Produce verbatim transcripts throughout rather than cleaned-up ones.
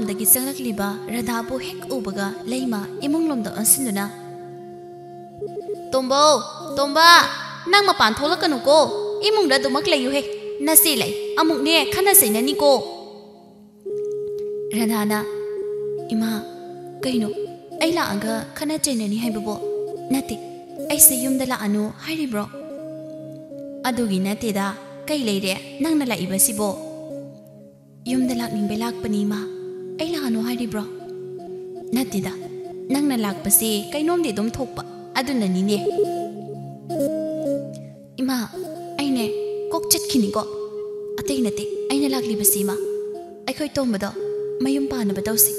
ꯗꯒꯤ ꯆꯪꯂꯛꯂꯤꯕ ꯔꯥꯙꯥꯕꯨ ꯍꯦꯛ ꯎꯕꯒ ꯂꯩꯃ ꯏꯃꯨꯡꯂꯣꯝꯗ ꯑꯣꯟꯁꯤꯟꯗꯨꯅ, "ꯇꯣꯝꯕꯧ, ꯇꯣꯝꯕ, ꯅꯪ ꯃꯄꯥꯟ ꯊꯣꯛꯂꯛꯀꯅꯨꯀꯣ, ꯏꯃꯨꯡꯗ ꯑꯗꯨꯃꯛ ꯂꯩꯌꯨꯍꯦ, ꯅꯆꯦ ꯂꯩ, ꯑꯃꯨꯛꯅꯦ ꯈꯟꯅ ꯆꯩꯅꯅꯤꯀꯣ"꯫ ꯔꯥꯙꯥꯅ, "ꯏꯃꯥ, ꯀꯩꯅꯣ, ꯑꯩ ꯂꯥꯛꯑꯒ ꯈꯠꯅ ꯆꯩꯅꯅꯤ ꯍꯥꯏꯕꯕꯣ? ꯅꯠꯇꯦ, ꯑꯩꯁꯦ ꯌꯨꯝꯗ ꯂꯥꯛꯑꯅꯨ ꯍꯥꯏꯔꯤꯕ꯭ꯔꯣ?" "ꯑꯗꯨꯒꯤ ꯅꯠꯇꯦꯗ, ꯀꯩ ꯂꯩꯔꯦ ꯅꯪꯅ ꯂꯥꯛꯏꯕꯁꯤꯕꯣ?" "ꯌꯨꯝꯗ ꯂꯥꯛꯅꯤꯡꯕꯩ ꯂꯥꯛꯄꯅꯤ ꯏꯃꯥ, ꯑꯩ ꯂꯥꯛꯑꯅꯨ ꯍꯥꯏꯔꯤꯕ꯭ꯔꯣ?" "ꯅꯠꯇꯦꯗ, ꯅꯪꯅ ꯂꯥꯛꯄꯁꯦ ꯀꯩꯅꯣꯝꯗꯤ ꯑꯗꯨꯝ ꯊꯣꯛꯄ, ꯑꯗꯨꯅꯅꯤꯅꯦ"꯫ "ꯏꯃꯥ, ꯑꯩꯅꯦ ꯀꯣꯛ ꯆꯠꯈꯤꯅꯤꯀꯣ꯫ ꯑꯇꯩ ꯅꯠꯇꯦ, ꯑꯩꯅ ꯂꯥꯛꯂꯤꯕꯁꯤ ꯏꯃꯥ, ꯑꯩꯈꯣꯏ ꯇꯣꯝꯕꯗꯣ ꯃꯌꯨꯝ ꯄꯥꯟꯅꯕ ꯇꯧꯁꯤ"꯫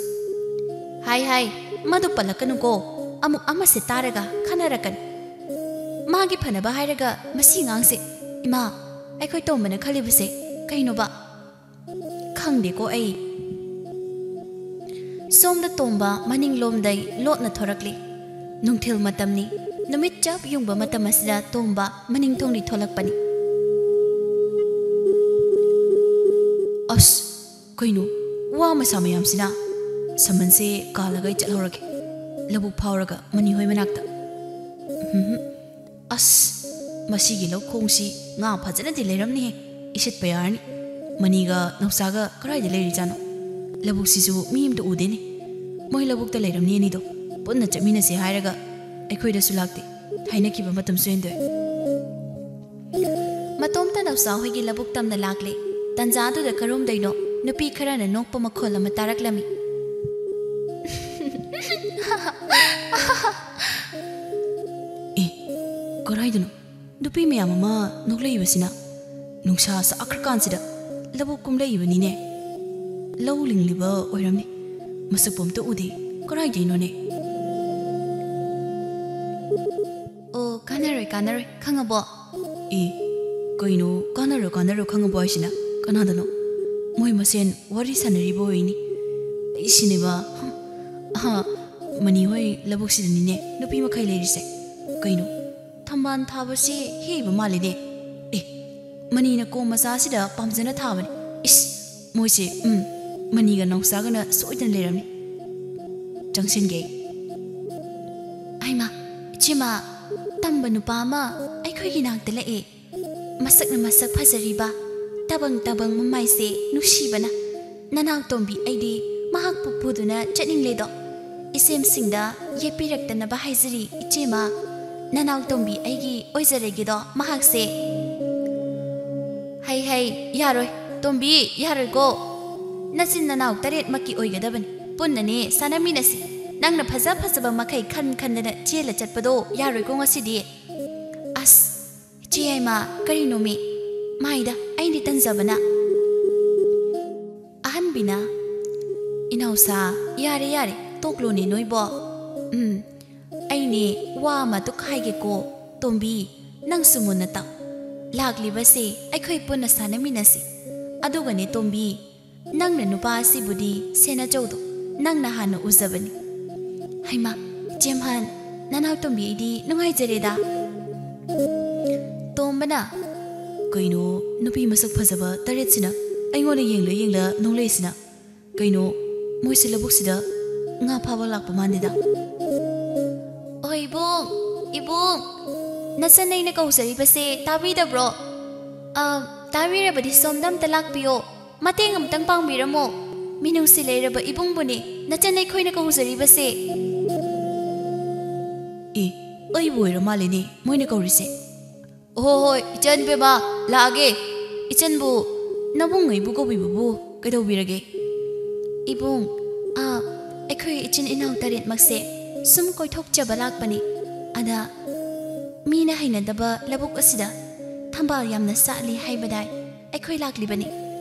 "ꯍꯥꯏ ꯍꯥꯏ, ꯃꯗꯨ ꯄꯜꯂꯛꯀꯅꯨꯀꯣ, ꯑꯃꯨꯛ ꯑꯃꯁꯦ ꯇꯥꯔꯒ ꯈꯟꯅꯔꯛꯀꯅꯤ꯫ ꯃꯥꯒꯤ ꯐꯅꯕ ꯍꯥꯏꯔꯒ ꯃꯁꯤ ꯉꯥꯡꯁꯦ꯫ ꯏꯃꯥ, ꯑꯩꯈꯣꯏ ꯇꯣꯝꯕꯅ ꯈꯜꯂꯤꯕꯁꯦ ꯀꯩꯅꯣꯕ? ꯈꯪꯗꯦꯀꯣ ꯑꯩ"꯫ ꯁꯣꯝꯗ ꯇꯣꯝꯕ ꯃꯅꯤꯡꯂꯣꯝꯗꯩ ꯂꯣꯠꯅ ꯊꯣꯔꯛꯂꯤ꯫ ꯅꯨꯡꯊꯤꯜ ꯃꯇꯝꯅꯤ꯫ ꯅꯨꯃꯤꯠ ꯆꯞ ꯌꯨꯡꯕ ꯃꯇꯝ ꯑꯁꯤꯗ ꯇꯣꯝꯕ ꯃꯅꯤꯡ ꯊꯣꯡꯗꯤ ꯊꯣꯛꯂꯛꯄꯅꯤ꯫ "ꯑꯁ, ꯀꯩꯅꯣ, ꯋꯥ ꯃꯁꯥ ꯃꯌꯥꯝꯁꯤꯅ? ꯁꯃꯟꯁꯦ ꯀꯥꯜꯂꯒ ꯑꯩ ꯆꯠꯍꯧꯔꯒꯦ꯫ ꯂꯧꯕꯨꯛ ꯐꯥꯎꯔꯒ ꯃꯅꯤ ꯍꯣꯏ ꯃꯅꯥꯛꯇ꯫ ꯎꯝꯍꯨꯝ꯫ ꯑꯁ, ꯃꯁꯤꯒꯤ ꯂꯧꯈꯣꯡꯁꯤ ꯉꯥ ꯐꯖꯅꯗꯤ ꯂꯩꯔꯝꯅꯤꯍꯦ꯫ ꯏꯁꯤꯠꯄ ꯌꯥꯔꯅꯤ꯫ ꯃꯅꯤꯒ ꯅꯧꯆꯥꯒ ꯀꯗꯥꯏꯗ ꯂꯩꯔꯤꯖꯥꯠꯅꯣ? ꯂꯧꯕꯨꯛꯁꯤꯁꯨ ꯃꯤ ꯑꯝꯇ ꯎꯗꯦꯅꯦ꯫ ꯃꯣꯏ ꯂꯧꯕꯨꯛꯇ ꯂꯩꯔꯝꯅꯤ ꯑꯅꯤꯗꯣ꯫ ꯄꯨꯟꯅ ꯆꯠꯃꯤꯟꯅꯁꯦ ꯍꯥꯏꯔꯒ ꯑꯩꯈꯣꯏꯗꯁꯨ ꯂꯥꯛꯇꯦ꯫ ꯍꯥꯏꯅꯈꯤꯕ ꯃꯇꯝꯁꯨ ꯍꯦꯟꯗꯣꯛꯑꯦ"꯫ ꯃꯇꯣꯝꯇ ꯅꯧꯆꯥ ꯍꯣꯏꯒꯤ ꯂꯧꯕꯨꯛ ꯇꯝꯅ ꯂꯥꯛꯂꯦ꯫ ꯇꯟꯖꯥꯗꯨꯗ ꯀꯔꯣꯝꯗꯩꯅꯣ ꯅꯨꯄꯤ ꯈꯔꯅ ꯅꯣꯛꯄ ꯃꯈꯣꯜ ꯑꯃ ꯇꯥꯔꯛꯂꯝꯃꯤ꯫ "ꯑꯦ, ꯀꯗꯥꯏꯗꯅꯣ ꯅꯨꯄꯤ ꯃꯌꯥꯝ ꯑꯃ ꯅꯣꯛꯂꯛꯏꯕꯁꯤꯅ? ꯅꯨꯡꯁꯥ ꯁꯥꯈ꯭ꯔꯀꯥꯟꯁꯤꯗ ꯂꯧꯕꯨꯛ ꯀꯨꯝꯂꯛꯏꯕꯅꯤꯅꯦ꯫ ꯂꯧ ꯂꯤꯡꯂꯤꯕ ꯑꯣꯏꯔꯝꯅꯤ꯫ ꯃꯁꯛꯄꯨ ꯑꯝꯇ ꯎꯗꯦ꯫ ꯀꯗꯥꯏꯗꯩꯅꯣꯅꯦ?" "ꯑꯣ, ꯀꯥꯟꯅꯔꯣꯏ, ꯀꯥꯟꯅꯔꯣꯏ, ꯈꯪꯉꯕꯣ?" "ꯑꯦ, ꯀꯩꯅꯣ ꯀꯥꯟꯅꯔꯣꯏ, ꯀꯥꯟꯅꯔꯣꯏ, ꯈꯪꯉꯕꯣ ꯍꯥꯏꯁꯤꯅ? ꯀꯅꯥꯗꯅꯣ? ꯃꯣꯏ ꯃꯁꯦꯟ ꯋꯥꯔꯤ ꯁꯥꯟꯅꯔꯤꯕ ꯑꯣꯏꯅꯤ꯫ ꯑꯩ ꯁꯤꯅꯦꯕ꯫ ꯑꯍ, ꯃꯅꯤ ꯍꯣꯏ ꯂꯧꯕꯨꯛꯁꯤꯗꯅꯤꯅꯦ ꯅꯨꯄꯤ ꯃꯈꯩ ꯂꯩꯔꯤꯁꯦ꯫ ꯀꯩꯅꯣ, ꯊꯝꯕꯥꯜ ꯊꯥꯕꯁꯦ ꯍꯦꯛꯏꯕ ꯃꯥꯜꯂꯤꯅꯦ꯫ ꯑꯦ, ꯃꯅꯤꯅ ꯀꯣꯝ ꯃꯆꯥꯁꯤꯗ ꯄꯥꯝꯖꯅ ꯊꯥꯕꯅꯤ꯫ ꯏꯁ, ꯃꯣꯏꯁꯦ, ꯎꯝ, ꯃꯅꯤꯒ ꯅꯥꯎꯆꯥꯒꯅ ꯁꯣꯏꯗꯅ ꯂꯩꯔꯝꯅꯤ꯫ ꯆꯪꯁꯤꯟꯒꯦ ꯑꯩ꯫ ꯍꯩꯃꯥ, ꯏꯆꯦꯃ, ꯇꯝꯕ ꯅꯨꯄꯥ ꯑꯃ ꯑꯩꯈꯣꯏꯒꯤ ꯅꯥꯛꯇ ꯂꯥꯛꯑꯦ꯫ ꯃꯁꯛꯅ ꯃꯁꯛ ꯐꯖꯔꯤꯕ, ꯇꯕꯪ ꯇꯕꯪ ꯃꯃꯥꯏꯁꯦ ꯅꯨꯡꯁꯤꯕꯅ꯫ ꯅꯅꯥꯎ ꯇꯣꯝꯕꯤ, ꯑꯩꯗꯤ ꯃꯍꯥꯛꯄꯨ ꯄꯨꯗꯨꯅ ꯆꯠꯅꯤꯡꯂꯦꯗꯣ꯫ ꯏꯆꯦꯝꯁꯤꯡꯗ ꯌꯦꯠꯄꯤꯔꯛꯇꯅꯕ ꯍꯥꯏꯖꯔꯤ ꯏꯆꯦꯃ꯫ ꯅꯅꯥꯎ ꯇꯣꯝꯕꯤ ꯑꯩꯒꯤ ꯑꯣꯏꯖꯔꯒꯦꯗꯣ ꯃꯍꯥꯛꯁꯦ꯫ ꯍꯩ ꯍꯩ, ꯌꯥꯔꯣꯏ ꯇꯣꯝꯕꯤ, ꯌꯥꯔꯣꯏꯀꯣ꯫ ꯅꯆꯤꯟ ꯅꯅꯥꯎ ꯇꯔꯦꯠꯃꯛꯀꯤ ꯑꯣꯏꯒꯗꯕꯅꯤ꯫ ꯄꯨꯟꯅꯅꯦ ꯁꯥꯟꯅꯃꯤꯟꯅꯁꯤ꯫ ꯅꯪꯅ ꯐꯖ ꯐꯖꯕ ꯃꯈꯩ ꯈꯟ ꯈꯟꯗꯅ ꯆꯦꯜꯂ ꯆꯠꯄꯗꯣ ꯌꯥꯔꯣꯏꯀꯣ ꯉꯁꯤꯗꯤ꯫ ꯑꯁ, ꯏꯆꯦ ꯍꯩꯃꯥ, ꯀꯔꯤꯅꯣꯃꯤ? ꯃꯥꯏꯗ, ꯑꯩꯗꯤ ꯇꯟꯖꯕꯅ꯫ ꯑꯍꯟꯕꯤꯅ, "ꯏꯅꯥꯎꯁꯥ, ꯌꯥꯔꯦ, ꯌꯥꯔꯦ, ꯇꯣꯛꯂꯣꯅꯦ ꯅꯣꯏꯕꯣ꯫ ꯎꯝ, ꯑꯩꯅꯦ ꯋꯥ ꯑꯃꯇ ꯍꯥꯏꯒꯦꯀꯣ, ꯇꯣꯝꯕꯤ, ꯅꯪꯁꯨ ꯃꯨꯟꯅ ꯇꯥꯎ꯫ ꯂꯥꯛꯂꯤꯕꯁꯦ ꯑꯩꯈꯣꯏ ꯄꯨꯟꯅ ꯁꯥꯟꯅꯃꯤꯟꯅꯁꯤ꯫ ꯑꯗꯨꯒꯅꯦ ꯇꯣꯝꯕꯤ, ꯅꯪꯅ ꯅꯨꯄꯥ ꯑꯁꯤꯕꯨꯗꯤ ꯁꯦꯟꯅꯖꯧꯗꯣ, ꯅꯪꯅ ꯍꯥꯟꯅ ꯎꯖꯕꯅꯤ꯫" ꯍꯩꯃꯥ, ꯏꯆꯦꯝꯍꯟ, ꯅꯅꯥꯎ ꯇꯣꯝꯕꯤ, ꯑꯩꯗꯤ ꯅꯨꯡꯉꯥꯏꯖꯔꯦꯗ꯫ ꯇꯣꯝꯕꯅ, "ꯀꯩꯅꯣ, ꯅꯨꯄꯤ ꯃꯁꯛ ꯐꯖꯕ ꯇꯔꯦꯠꯁꯤꯅ ꯑꯩꯉꯣꯟꯗ ꯌꯦꯡꯂ ꯌꯦꯡꯂ ꯅꯣꯡꯂꯛꯏꯁꯤꯅ? ꯀꯩꯅꯣ, ꯃꯣꯏꯁꯦ ꯂꯧꯕꯨꯛꯁꯤꯗ ꯉꯥ ꯐꯥꯕ ꯂꯥꯛꯄ ꯃꯥꯟꯗꯦꯗ?" "ꯑꯣ ꯏꯕꯨꯡ, ꯏꯕꯨꯡ, ꯅꯆꯟ ꯑꯩꯅ ꯀꯧꯖꯔꯤꯕꯁꯦ ꯇꯥꯕꯤꯗꯕ꯭ꯔꯣ? ꯑ, ꯇꯥꯕꯤꯔꯕꯗꯤ ꯁꯣꯝꯗ ꯑꯝꯇ ꯂꯥꯛꯄꯤꯌꯣ꯫ ꯃꯇꯦꯡ ꯑꯃꯇꯪ ꯄꯥꯡꯕꯤꯔꯝꯃꯣ꯫ ꯃꯤꯅꯨꯡꯁꯤ ꯂꯩꯔꯕ ꯏꯕꯨꯡꯕꯨꯅꯦ ꯅꯆꯟ ꯑꯩꯈꯣꯏꯅ ꯀꯧꯖꯔꯤꯕꯁꯦ꯫" ꯑꯦ, ꯑꯩꯕꯨ ꯑꯣꯏꯔ ꯃꯥꯜꯂꯦꯅꯦ ꯃꯣꯏꯅ ꯀꯧꯔꯤꯁꯦ꯫ "ꯑꯣꯍꯣ, ꯍꯣꯏ, ꯏꯆꯟ ꯕꯦꯝꯃ, ꯂꯥꯛꯑꯒꯦ꯫ ꯏꯆꯟꯕꯨ ꯅꯕꯨꯡꯉꯩꯕꯨ ꯀꯧꯕꯤꯕꯕꯨ ꯀꯩꯗꯧꯕꯤꯔꯒꯦ?" "ꯏꯕꯨꯡ, ꯑ, ꯑꯩꯈꯣꯏ ꯏꯆꯤꯟ ꯏꯅꯥꯎ ꯇꯔꯦꯠꯃꯛꯁꯦ ꯁꯨꯝ ꯀꯣꯏꯊꯣꯛꯆꯕ ꯂꯥꯛꯄꯅꯤ꯫ ꯑꯗ ꯃꯤꯅ ꯍꯩꯅꯗꯕ ꯂꯧꯕꯨꯛ ꯑꯁꯤꯗ ꯊꯝꯕꯥꯜ ꯌꯥꯝꯅ ꯁꯥꯠꯂꯤ ꯍꯥꯏꯕꯗꯥꯏ? ꯑꯩꯈꯣꯏ ꯂꯥꯛꯂꯤꯕꯅꯤ꯫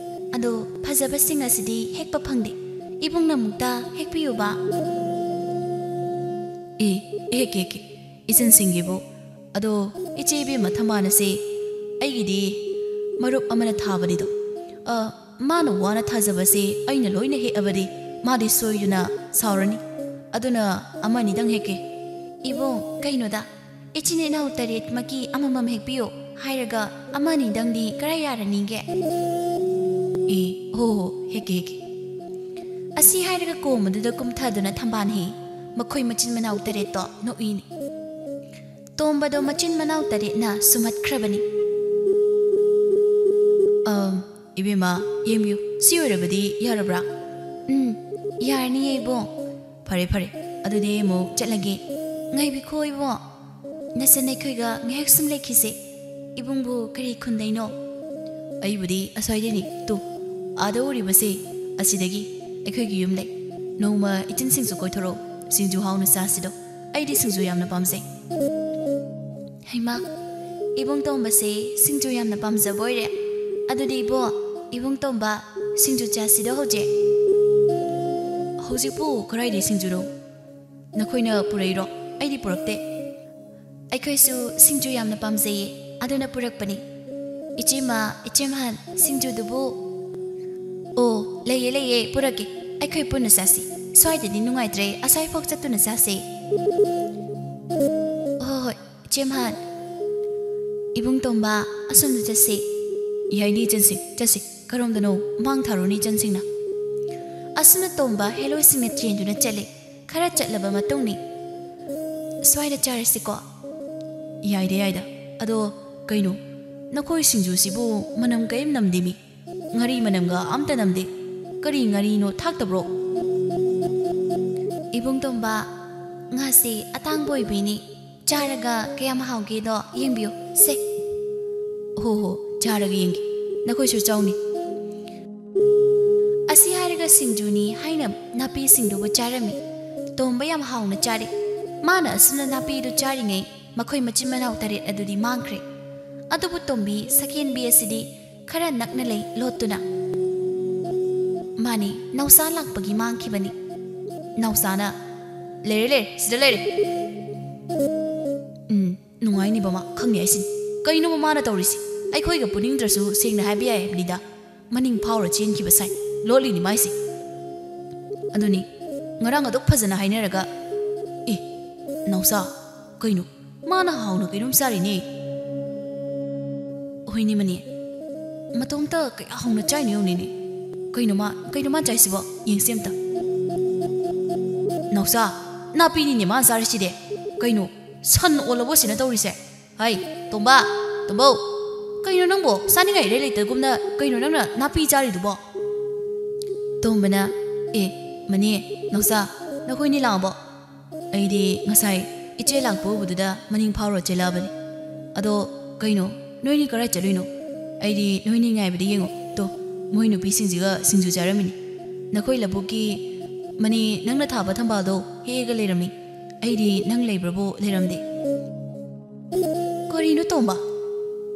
ꯑꯗꯣ ꯐꯖꯕꯁꯤꯡ ꯑꯁꯤꯗꯤ ꯍꯦꯛꯄ ꯐꯪꯗꯦ꯫ ꯏꯕꯨꯡꯅ ꯑꯃꯨꯛꯇ ꯍꯦꯛꯄꯤꯌꯨꯕ꯫" "ꯑꯦ, ꯍꯦꯛꯀꯦ, ꯍꯦꯛꯀꯦ, ꯏꯆꯟꯁꯤꯡꯒꯤꯕꯨ꯫ ꯑꯗꯣ ꯏꯆꯦ ꯏꯕꯦꯝꯃ ꯊꯝꯕꯥꯜ ꯑꯁꯦ ꯑꯩꯒꯤꯗꯤ ꯃꯔꯨꯞ ꯑꯃꯅ ꯊꯥꯕꯅꯤꯗꯣ꯫ ꯑ, ꯃꯥꯅ ꯋꯥꯅ ꯊꯥꯖꯕꯁꯦ ꯑꯩꯅ ꯂꯣꯏꯅ ꯍꯦꯛꯑꯕꯗꯤ ꯃꯥꯗꯤ ꯁꯣꯏꯗꯨꯅ ꯁꯥꯎꯔꯅꯤ꯫ ꯑꯗꯨꯅ ꯑꯃꯅꯤꯗꯪ ꯍꯦꯛꯀꯦ꯫" "ꯏꯕꯨꯡ, ꯀꯩꯅꯣꯗ, ꯏꯆꯤꯟ ꯏꯅꯥꯎ ꯇꯔꯦꯠꯃꯛꯀꯤ ꯑꯃꯃꯝ ꯍꯦꯛꯄꯤꯌꯣ ꯍꯥꯏꯔꯒ ꯑꯃꯅꯤꯗꯪꯗꯤ ꯀꯔꯥꯏ ꯌꯥꯔꯅꯤꯒꯦ?" "ꯑꯦ, ꯍꯣ ꯍꯣ, ꯍꯦꯛꯀꯦ, ꯍꯦꯛꯀꯦ꯫ ꯑꯁꯤ ꯍꯥꯏꯔꯒ ꯀꯣꯝ ꯑꯗꯨꯗ ꯀꯨꯝꯊꯗꯨꯅ ꯊꯝꯕꯥꯜ ꯍꯦꯛꯏ꯫ ꯃꯈꯣꯏ ꯃꯆꯤꯟ ꯃꯅꯥꯎ ꯇꯔꯦꯠꯇꯣ ꯅꯣꯛꯏꯅꯤ꯫ ꯇꯣꯝꯕꯗꯣ ꯃꯆꯤꯟ ꯃꯅꯥꯎ ꯇꯔꯦꯠꯅ ꯁꯨꯝꯍꯠꯈ꯭ꯔꯕꯅꯤ꯫ "ꯑꯝ, ꯏꯕꯦꯝꯃ, ꯌꯦꯡꯕꯤꯌꯨ, ꯁꯤ ꯑꯣꯏꯔꯕꯗꯤ ꯌꯥꯔꯕ꯭ꯔꯥ?" "ꯎꯝ, ꯌꯥꯔꯅꯤꯌꯦ ꯏꯕꯣ꯫" "ꯐꯔꯦ, ꯐꯔꯦ, ꯑꯗꯨꯗꯤ ꯑꯩ ꯑꯃꯨꯛ ꯆꯠꯂꯒꯦ꯫" "ꯉꯥꯏꯕꯤꯈꯣ ꯏꯕꯣ, ꯅꯆꯟ ꯑꯩꯈꯣꯏꯒ ꯉꯥꯏꯍꯥꯛ ꯁꯨꯝ ꯂꯩꯈꯤꯁꯦ꯫ ꯏꯕꯨꯡꯕꯨ ꯀꯔꯤ ꯈꯨꯟꯗꯩꯅꯣ?" "ꯑꯩꯕꯨꯗꯤ ꯑꯁ꯭ꯋꯥꯏꯗꯩꯅꯤ꯫ ꯇꯨ, ꯑꯥꯗ ꯎꯔꯤꯕꯁꯦ, ꯑꯁꯤꯗꯒꯤ ꯑꯩꯈꯣꯏꯒꯤ ꯌꯨꯝ ꯂꯩ꯫ ꯅꯣꯡꯃ ꯏꯆꯟꯁꯤꯡꯁꯨ ꯀꯣꯏꯊꯣꯔꯛꯎ, ꯁꯤꯡꯖꯨ ꯍꯥꯎꯅ ꯆꯥꯁꯤꯗꯣ꯫ ꯑꯩꯗꯤ ꯁꯤꯡꯖꯨ ꯌꯥꯝꯅ ꯄꯥꯝꯖꯩ꯫" ꯍꯩꯃꯥ, ꯏꯕꯨꯡ ꯇꯣꯝꯕꯁꯦ ꯁꯤꯡꯖꯨ ꯌꯥꯝꯅ ꯄꯥꯝꯖꯕ ꯑꯣꯏꯔꯦ꯫ ꯑꯗꯨꯗꯤ ꯏꯕꯣ, ꯏꯕꯨꯡ ꯇꯣꯝꯕ, ꯁꯤꯡꯖꯨ ꯆꯥꯁꯤꯗꯣ ꯍꯧꯖꯤꯛ꯫ "ꯍꯧꯖꯤꯛꯄꯨ ꯀꯗꯥꯏꯗꯩ ꯁꯤꯡꯖꯨꯅꯣ? ꯅꯈꯣꯏꯅ ꯄꯨꯔꯛꯏꯔꯣ? ꯑꯩꯗꯤ ꯄꯨꯔꯛꯇꯦ꯫" "ꯑꯩꯈꯣꯏꯁꯨ ꯁꯤꯡꯖꯨ ꯌꯥꯝꯅ ꯄꯥꯝꯖꯩꯌꯦ, ꯑꯗꯨꯅ ꯄꯨꯔꯛꯄꯅꯤ꯫ ꯏꯆꯦꯃ, ꯏꯆꯦꯝꯍꯥꯟ, ꯁꯤꯡꯖꯨꯗꯨꯕꯨ꯫" "ꯑꯣ, ꯂꯩꯌꯦ, ꯂꯩꯌꯦ, ꯄꯨꯔꯛꯀꯦ꯫ ꯑꯩꯈꯣꯏ ꯄꯨꯟꯅ ꯆꯥꯁꯤ꯫ ꯁ꯭ꯋꯥꯏꯗꯗꯤ ꯅꯨꯡꯉꯥꯏꯇ꯭ꯔꯦ, ꯑꯁ꯭ꯋꯥꯏꯐꯥꯎ ꯆꯠꯇꯨꯅ ꯆꯥꯁꯦ꯫" "ꯍꯣꯏ, ꯍꯣꯏ, ꯏꯆꯦꯝꯍꯥꯟ꯫ ꯏꯕꯨꯡ ꯇꯣꯝꯕ, ꯑꯁꯣꯝꯗ ꯆꯠꯁꯤ꯫" "ꯌꯥꯏꯅꯦ ꯏꯆꯟꯁꯤꯡ, ꯆꯠꯁꯤ꯫ ꯀꯔꯣꯝꯗꯅꯣ? ꯃꯥꯡ ꯊꯥꯔꯨꯅꯤ ꯏꯆꯟꯁꯤꯡꯅ꯫" ꯑꯁꯨꯝꯅ ꯇꯣꯝꯕ ꯍꯦꯂꯣꯏꯁꯤꯡꯅ ꯆꯦꯟꯗꯨꯅ ꯆꯠꯂꯦ꯫ ꯈꯔ ꯆꯠꯂꯕ ꯃꯇꯨꯡꯅꯤ꯫ "ꯁ꯭ꯋꯥꯏꯗ ꯆꯥꯔꯁꯤꯀꯣ?" "ꯌꯥꯏꯗ, ꯌꯥꯏꯗ꯫ ꯑꯗꯣ ꯀꯩꯅꯣ, ꯅꯈꯣꯏ ꯁꯤꯡꯖꯨꯁꯤꯕꯨ ꯃꯅꯝ ꯀꯔꯤꯝ ꯅꯝꯗꯦꯃꯤ꯫ ꯉꯥꯔꯤ ꯃꯅꯝꯒ ꯑꯝꯇ ꯅꯝꯗꯦ꯫ ꯀꯔꯤ ꯉꯥꯔꯤꯅꯣ ꯊꯥꯛꯇꯕ꯭ꯔꯣ?" "ꯏꯕꯨꯡ ꯇꯣꯝꯕ, ꯉꯥꯁꯦ ꯑꯇꯥꯡꯕ ꯑꯣꯏꯕꯩꯅꯦ꯫ ꯆꯥꯔꯒ ꯀꯌꯥꯝ ꯍꯥꯎꯒꯦꯗꯣ ꯌꯦꯡꯕꯤꯌꯨ ꯁꯦ꯫" "ꯍꯣ ꯍꯣ, ꯆꯥꯔꯒ ꯌꯦꯡꯒꯦ꯫ ꯅꯈꯣꯏꯁꯨ ꯆꯥꯎꯅꯦ꯫" ꯑꯁꯤ ꯍꯥꯏꯔꯒ ꯁꯤꯡꯖꯨꯅꯤ ꯍꯥꯏꯅ ꯅꯥꯄꯤꯁꯤꯡꯗꯨꯕꯨ ꯆꯥꯔꯝꯃꯤ꯫ ꯇꯣꯝꯕ ꯌꯥꯝ ꯍꯥꯎꯅ ꯆꯥꯔꯤ꯫ ꯃꯥꯅ ꯑꯁꯨꯝꯅ ꯅꯥꯄꯤꯗꯨ ꯆꯥꯔꯤꯉꯩ ꯃꯈꯣꯏ ꯃꯆꯤꯟ ꯃꯅꯥꯎ ꯇꯔꯦꯠ ꯑꯗꯨꯗꯤ ꯃꯥꯡꯈ꯭ꯔꯦ꯫ ꯑꯗꯨꯕꯨ ꯇꯣꯝꯕꯤ ꯁꯀꯦꯟꯕꯤ ꯑꯁꯤꯗꯤ ꯈꯔ ꯅꯛꯅ ꯂꯩ ꯂꯣꯠꯇꯨꯅ꯫ "ꯃꯥꯅꯤ, ꯅꯥꯎꯆꯥ ꯂꯥꯛꯄꯒꯤ ꯃꯥꯡꯈꯤꯕꯅꯤ꯫" ꯅꯥꯎꯆꯥꯅ, "ꯂꯩꯔꯦ, ꯂꯩꯔꯦ, ꯁꯤꯗ ꯂꯩꯔꯦ꯫" "ꯎꯝ, ꯅꯨꯡꯉꯥꯏꯅꯤꯕ ꯃꯥ, ꯈꯪꯉꯦ ꯑꯩꯁꯤꯅꯤ꯫ ꯀꯩꯅꯣꯕ ꯃꯥꯅ ꯇꯧꯔꯤꯁꯤ? ꯑꯩꯈꯣꯏꯒ ꯄꯨꯅꯤꯡꯗ꯭ꯔꯁꯨ ꯁꯦꯡꯅ ꯍꯥꯏꯕ ꯌꯥꯏ ꯍꯥꯏꯕꯅꯤꯗ꯫ ꯃꯅꯤꯡ ꯐꯥꯎꯔ ꯆꯦꯟꯈꯤꯕ ꯁꯥꯏ, ꯂꯣꯠꯂꯤꯅꯤ ꯃꯥꯏꯁꯦ꯫ ꯑꯗꯨꯅꯤ, ꯉꯔꯥꯡ ꯑꯗꯨꯛ ꯐꯖꯅ ꯍꯥꯏꯅꯔꯒ꯫ ꯑꯦ, ꯅꯥꯎꯆꯥ, ꯀꯩꯅꯣ, ꯃꯥꯅ ꯍꯥꯎꯅ ꯀꯩꯅꯣꯝ ꯆꯥꯔꯤꯅꯦ꯫" "ꯍꯣꯏꯅꯦ ꯃꯅꯦ, ꯃꯇꯣꯝꯇ ꯀꯌꯥ ꯍꯥꯎꯅ ꯆꯥꯏꯅꯣ ꯌꯦꯡꯉꯨꯅꯦ꯫ ꯀꯩꯅꯣ ꯃꯥ ꯀꯩꯅꯣ ꯃꯥ ꯆꯥꯏꯁꯤꯕꯣ? ꯌꯦꯡꯁꯤ ꯑꯝꯇ꯫ ꯅꯥꯎꯆꯥ, ꯅꯥꯄꯤꯅꯤꯅꯦ ꯃꯥ ꯆꯥꯔꯤꯁꯤꯗꯤ꯫ ꯀꯩꯅꯣ, ꯁꯟ ꯑꯣꯜꯂꯕꯣ ꯁꯤꯅ ꯇꯧꯔꯤꯁꯦ? ꯍꯩ, ꯇꯣꯝꯕ, ꯇꯣꯝꯕꯧ, ꯀꯩꯅꯣ ꯅꯪꯕꯣ? ꯆꯥꯅꯤꯡꯉꯥꯏ ꯏꯔꯩ ꯂꯩꯇꯒꯨꯝꯅ ꯀꯩꯅꯣ ꯅꯪꯅ ꯅꯥꯄꯤ ꯆꯥꯔꯤꯗꯨꯕꯣ? ꯇꯣꯝꯕꯅ, ꯑꯦ, ꯃꯅꯦ, ꯅꯥꯎꯆꯥ, ꯅꯈꯣꯏꯅꯤ ꯂꯥꯛꯑꯕꯣ? ꯑꯩꯗꯤ ꯉꯁꯥꯏ ꯏꯆꯦ ꯂꯥꯛꯄ ꯎꯕꯗꯨꯗ ꯃꯅꯤꯡ ꯐꯥꯎꯔ ꯆꯦꯜꯂꯛꯑꯕꯅꯤ꯫ ꯑꯗꯣ ꯀꯩꯅꯣ, ꯅꯣꯏꯅꯤ ꯀꯔꯥꯏ ꯆꯠꯂꯨꯏꯅꯣ? ꯑꯩꯗꯤ ꯅꯣꯏꯅꯤ ꯉꯥꯏꯕꯗ ꯌꯦꯡꯉꯣ꯫ ꯇꯣ, ꯃꯣꯏ ꯅꯨꯄꯤꯁꯤꯡꯁꯤꯒ ꯁꯤꯡꯖꯨ ꯆꯥꯔꯝꯃꯤꯅꯤ꯫ ꯅꯈꯣꯏ ꯂꯧꯕꯨꯛꯀꯤ ꯃꯅꯤ ꯅꯪꯅ ꯊꯥꯕ ꯊꯝꯕꯥꯜꯗꯣ ꯍꯦꯛꯑꯒ ꯂꯩꯔꯝꯃꯤ꯫ ꯑꯩꯗꯤ ꯅꯪ ꯂꯩꯕ꯭ꯔꯕꯨ ꯂꯩꯔꯝꯗꯦ꯫ ꯀꯔꯤꯅꯣ ꯇꯣꯝꯕ?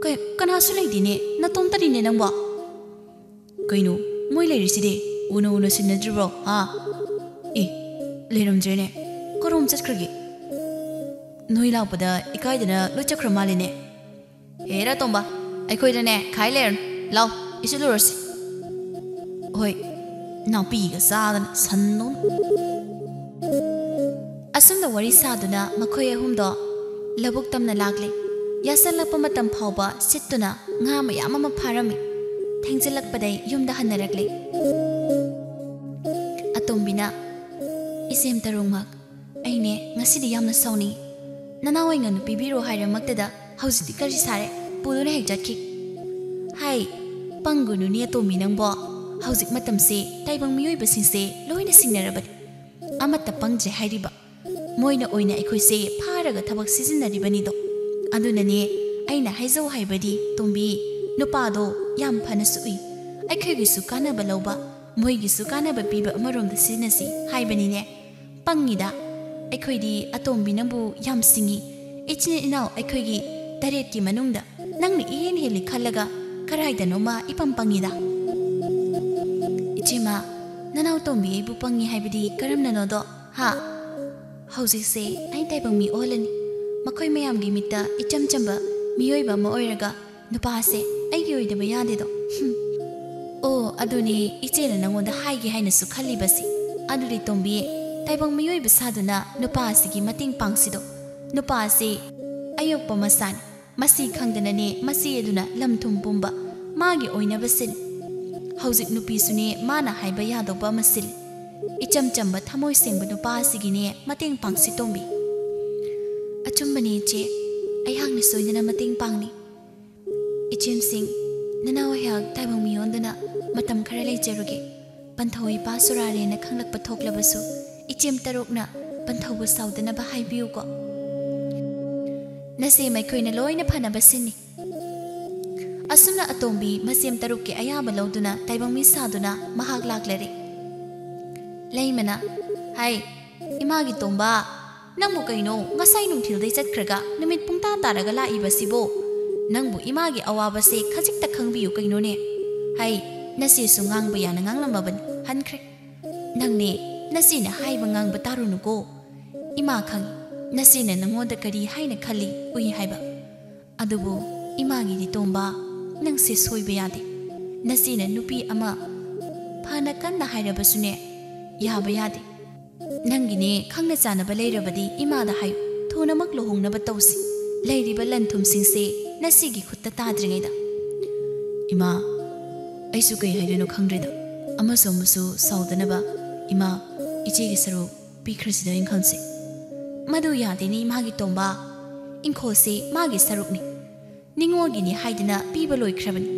ꯀ-, ꯀꯅꯥꯁꯨ ꯂꯩꯇꯦꯅꯦ, ꯅꯇꯣꯝꯇꯅꯤꯅꯦ ꯅꯪꯕꯣ꯫ ꯀꯩꯅꯣ, ꯃꯣꯏ ꯂꯩꯔꯤꯁꯤꯗꯤ ꯎꯅ ꯎꯅ ꯁꯤꯟꯅꯗ꯭ꯔꯤꯕ꯭ꯔꯣ? ꯍꯥ? ꯑꯦ, ꯂꯩꯔꯝꯗ꯭ꯔꯦꯅꯦ꯫ ꯀꯔꯣꯝ ꯆꯠꯈ꯭ꯔꯒꯦ? ꯅꯣꯏ ꯂꯥꯛꯄꯗ ꯏꯀꯥꯏꯗꯅ ꯂꯣꯏ ꯆꯠꯈ꯭ꯔ ꯃꯥꯜꯂꯦꯅꯦ꯫ ꯍꯦꯔꯥ ꯇꯣꯝꯕ, ꯑꯩꯈꯣꯏꯗꯅꯦ ꯈꯥꯏ ꯂꯩꯔꯅꯨ꯫ ꯂꯥꯎ, ꯏꯆꯠꯂꯨꯔꯁꯤ꯫ ꯍꯣꯏ, ꯅꯥꯄꯤꯒ ꯆꯥꯗꯅ ꯁꯟꯗꯧꯅ꯫ ꯑꯁꯨꯝꯅ ꯋꯥꯔꯤ ꯁꯥꯗꯨꯅ ꯃꯈꯣꯏ ꯑꯍꯨꯝꯗꯣ ꯂꯧꯕꯨꯛ ꯇꯝꯅ ꯂꯥꯛꯂꯦ꯫ ꯌꯥꯁꯜꯂꯛꯄ ꯃꯇꯝ ꯐꯥꯎꯕ ꯁꯤꯠꯇꯨꯅ ꯉꯥ ꯃꯌꯥꯝ ꯑꯃ ꯐꯥꯔꯝꯃꯤ꯫ ꯊꯦꯡꯖꯤꯜꯂꯛꯄꯗꯩ ꯌꯨꯝꯗ ꯍꯟꯅꯔꯛꯂꯦ꯫ ꯑꯇꯣꯝꯕꯤꯅ, "ꯏꯆꯦꯝ ꯇꯔꯨꯡꯃꯛ, ꯑꯩꯅꯦ ꯉꯁꯤꯗꯤ ꯌꯥꯝꯅ ꯁꯥꯎꯅꯤꯡꯏ꯫ ꯅꯅꯥꯎ ꯑꯩ ꯉꯥꯅꯨ ꯄꯤꯕꯤꯔꯣ ꯍꯥꯏꯔꯃꯛꯇꯗ ꯍꯧꯖꯤꯛꯇꯤ ꯀꯔꯤ ꯁꯥꯔꯦ? ꯄꯨꯗꯨꯅ ꯍꯦꯛ ꯆꯠꯈꯤ꯫" ꯍꯥꯏ, ꯄꯪꯒꯅꯨꯅꯦ ꯑꯇꯣꯝꯕꯤ ꯅꯪꯕꯣ꯫ ꯍꯧꯖꯤꯛ ꯃꯇꯝꯁꯦ ꯇꯥꯏꯕꯪ ꯃꯤꯑꯣꯏꯕꯁꯤꯡꯁꯦ ꯂꯣꯏꯅ ꯁꯤꯡꯅꯔꯕꯅꯤ꯫ ꯑꯃꯠꯇ ꯄꯪꯗ꯭ꯔꯦ ꯍꯥꯏꯔꯤꯕ꯫ ꯃꯣꯏꯅ ꯑꯣꯏꯅ ꯑꯩꯈꯣꯏꯁꯦ ꯐꯥꯔꯒ ꯊꯕꯛ ꯁꯤꯖꯤꯟꯅꯔꯤꯕꯅꯤꯗꯣ꯫ ꯑꯗꯨꯅꯅꯦ ꯑꯩꯅ ꯍꯥꯏꯖꯧ ꯍꯥꯏꯕꯗꯤ, ꯇꯣꯝꯕꯤ, ꯅꯨꯄꯥꯗꯣ ꯌꯥꯝ ꯐꯅꯁꯨ ꯎꯏ꯫ ꯑꯩꯈꯣꯏꯒꯤꯁꯨ ꯀꯥꯟꯅꯕ ꯂꯧꯕ, ꯃꯣꯏꯒꯤꯁꯨ ꯀꯥꯟꯅꯕ ꯄꯤꯕ ꯑꯃꯔꯣꯝꯗ ꯁꯤꯖꯤꯟꯅꯁꯤ ꯍꯥꯏꯕꯅꯤꯅꯦ꯫ ꯄꯪꯉꯤꯗ꯫ ꯑꯩꯈꯣꯏꯗꯤ ꯑꯇꯣꯝꯕꯤ ꯅꯪꯕꯨ ꯌꯥꯝ ꯁꯤꯡꯉꯤ꯫ ꯏꯆꯤꯟ ꯏꯅꯥꯎ ꯑꯩꯈꯣꯏꯒꯤ ꯇꯔꯦꯠꯀꯤ ꯃꯅꯨꯡꯗ ꯅꯪꯅ ꯏꯍꯦꯟ ꯍꯦꯜꯂꯤ ꯈꯜꯂꯒ ꯀꯔꯥꯏꯗꯅꯣꯃ ꯏꯄꯪ ꯄꯪꯉꯤꯗ꯫ ꯏꯆꯦꯃ, ꯅꯅꯥꯎ ꯇꯣꯝꯕꯤ ꯑꯩꯕꯨ ꯄꯪꯉꯤ ꯍꯥꯏꯕꯗꯤ ꯀꯔꯝꯅꯅꯣꯗꯣ? ꯍꯥ? ꯍꯧꯖꯤꯛꯁꯦ ꯑꯩ ꯇꯥꯏꯕꯪ ꯃꯤ ꯑꯣꯜꯂꯅꯤ꯫ ꯃꯈꯣꯏ ꯃꯌꯥꯝꯒꯤ ꯃꯤꯠꯇ ꯏꯆꯝ ꯆꯝꯕ ꯃꯤꯑꯣꯏꯕ ꯑꯃ ꯑꯣꯏꯔꯒ ꯅꯨꯄꯥꯁꯦ ꯑꯩꯒꯤ ꯑꯣꯏꯗꯕ ꯌꯥꯗꯦꯗꯣ꯫ ꯍꯨꯝ꯫ ꯑꯣ, ꯑꯗꯨꯅꯦ ꯏꯆꯦꯅ ꯅꯉꯣꯟꯗ ꯍꯥꯏꯒꯦ ꯍꯥꯏꯅꯁꯨ ꯈꯜꯂꯤꯕꯁꯦ꯫ ꯑꯗꯨꯗꯤ ꯇꯣꯝꯕꯤ, ꯇꯥꯏꯕꯪ ꯃꯤꯑꯣꯏꯕ ꯁꯥꯗꯨꯅ ꯅꯨꯄꯥ ꯑꯁꯤꯒꯤ ꯃꯇꯦꯡ ꯄꯥꯡꯁꯤꯗꯣ꯫ ꯅꯨꯄꯥ ꯑꯁꯤ ꯑꯌꯣꯛꯄ ꯃꯆꯥꯅꯤ꯫ ꯃꯁꯤ ꯈꯪꯗꯅꯅꯦ ꯃꯆꯦ ꯑꯗꯨꯅ ꯂꯝ ꯊꯨꯝ ꯄꯨꯝꯕ ꯃꯥꯒꯤ ꯑꯣꯏꯅꯕ ꯁꯤꯜꯂꯤ꯫ ꯍꯧꯖꯤꯛ ꯅꯨꯄꯤꯁꯨꯅꯦ ꯃꯥꯅ ꯍꯥꯏꯕ ꯌꯥꯗꯧꯕ ꯑꯃ ꯁꯤꯜꯂꯤ꯫ ꯏꯆꯝ ꯆꯝꯕ ꯊꯃꯣꯏ ꯁꯦꯡꯕ ꯅꯨꯄꯥ ꯑꯁꯤꯒꯤꯅꯦ ꯃꯇꯦꯡ ꯄꯥꯡꯁꯤ ꯇꯣꯝꯕꯤ꯫ ꯑꯆꯨꯝꯕꯅꯦ ꯏꯆꯦ, ꯑꯩꯍꯥꯛꯅ ꯁꯣꯏꯗꯅ ꯃꯇꯦꯡ ꯄꯥꯡꯅꯤ꯫ ꯏꯆꯦꯝꯁꯤꯡ, ꯅꯅꯥꯎ ꯑꯩꯍꯥꯛ ꯇꯥꯏꯕꯪ ꯃꯤꯑꯣꯟꯗꯨꯅ ꯃꯇꯝ ꯈꯔ ꯂꯩꯖꯔꯨꯒꯦ꯫ ꯄꯟꯊꯧ ꯏꯄꯥ ꯁꯨꯔꯥꯔꯦꯅ ꯈꯪꯂꯛꯄ ꯊꯣꯛꯂꯕꯁꯨ, ꯏꯆꯦꯝ ꯇꯔꯨꯛꯅ ꯄꯟꯊꯧꯕꯨ ꯁꯥꯎꯗꯅꯕ ꯍꯥꯏꯕꯤꯌꯨꯀꯣ꯫ ꯅꯆꯦ ꯃꯈꯣꯏꯅ ꯂꯣꯏꯅ ꯐꯅꯕ ꯁꯤꯟꯅꯤ꯫ ꯑꯁꯨꯝꯅ ꯑꯇꯣꯝꯕꯤ ꯃꯆꯦꯝ ꯇꯔꯨꯛꯀꯤ ꯑꯌꯥꯕ ꯂꯧꯗꯨꯅ ꯇꯥꯏꯕꯪ ꯃꯤ ꯁꯥꯗꯨꯅ ꯃꯍꯥꯛ ꯂꯥꯛꯂꯔꯦ꯫ ꯂꯩꯃꯅ, "ꯍꯥꯏ, ꯏꯃꯥꯒꯤ ꯇꯣꯝꯕ, ꯅꯪꯕꯨ ꯀꯩꯅꯣ ꯉꯁꯥꯏ ꯅꯨꯡꯊꯤꯜꯗꯩ ꯆꯠꯈ꯭ꯔꯒ ꯅꯨꯃꯤꯠ ꯄꯨꯡꯇꯥ ꯇꯥꯔꯒ ꯂꯥꯛꯏꯕꯁꯤꯕꯣ? ꯅꯪꯕꯨ ꯏꯃꯥꯒꯤ ꯑꯋꯥꯕꯁꯦ ꯈꯖꯤꯛꯇ ꯈꯪꯕꯤꯌꯨ ꯀꯩꯅꯣꯅꯦ꯫ ꯍꯥꯏ, ꯅꯆꯦꯁꯨ ꯉꯥꯡꯕ ꯌꯥꯅ ꯉꯥꯡꯂꯝꯃꯕꯅꯤ, ꯍꯟꯈ꯭ꯔꯦ꯫ ꯅꯪꯅꯦ ꯅꯆꯦꯅ ꯍꯥꯏꯕ ꯉꯥꯡꯕ ꯇꯥꯔꯨꯅꯨꯀꯣ꯫ ꯏꯃꯥ ꯈꯪꯏ, ꯅꯆꯦꯅ ꯅꯉꯣꯟꯗ ꯀꯔꯤ ꯍꯥꯏꯅ ꯈꯜꯂꯤ ꯎꯏ ꯍꯥꯏꯕ꯫ ꯑꯗꯨꯕꯨ ꯏꯃꯥꯒꯤꯗꯤ ꯇꯣꯝꯕ, ꯅꯪꯁꯦ ꯁꯣꯏꯕ ꯌꯥꯗꯦ꯫ ꯅꯆꯦꯅ ꯅꯨꯄꯤ ꯑꯃ ꯐꯅ ꯀꯟꯅ ꯍꯥꯏꯔꯕꯁꯨꯅꯦ, ꯌꯥꯕ ꯌꯥꯗꯦ꯫ ꯅꯪꯒꯤꯅꯦ ꯈꯪꯅ ꯆꯥꯟꯅꯕ ꯂꯩꯔꯕꯗꯤ ꯏꯃꯥꯗ ꯍꯥꯏꯌꯨ, ꯊꯨꯅꯃꯛ ꯂꯨꯍꯣꯡꯅꯕ ꯇꯧꯁꯤ꯫ ꯂꯩꯔꯤꯕ ꯂꯟ ꯊꯨꯝꯁꯤꯡꯁꯦ ꯅꯆꯦꯒꯤ ꯈꯨꯠꯇ ꯇꯥꯗ꯭ꯔꯤꯉꯩꯗ꯫" "ꯏꯃꯥ, ꯑꯩꯁꯨ ꯀꯩ ꯍꯥꯏꯗꯣꯏꯅꯣ ꯈꯪꯗ꯭ꯔꯦꯗ꯫ ꯑꯃꯁꯨ ꯑꯃꯁꯨ ꯁꯥꯎꯗꯅꯕ, ꯏꯃꯥ, ꯏꯆꯦꯒꯤ ꯁꯔꯨꯛ ꯄꯤꯈ꯭ꯔꯁꯤꯗ ꯏꯪꯈꯣꯜꯁꯦ꯫" "ꯃꯗꯨ ꯌꯥꯗꯦꯅꯦ ꯏꯃꯥꯒꯤ ꯇꯣꯝꯕ, ꯏꯪꯈꯣꯜꯁꯦ ꯃꯥꯒꯤ ꯁꯔꯨꯛꯅꯤ꯫ ꯅꯤꯉꯣꯜꯒꯤꯅꯤ ꯍꯥꯏꯗꯨꯅ ꯄꯤꯕ ꯂꯣꯏꯈ꯭ꯔꯕꯅꯤ꯫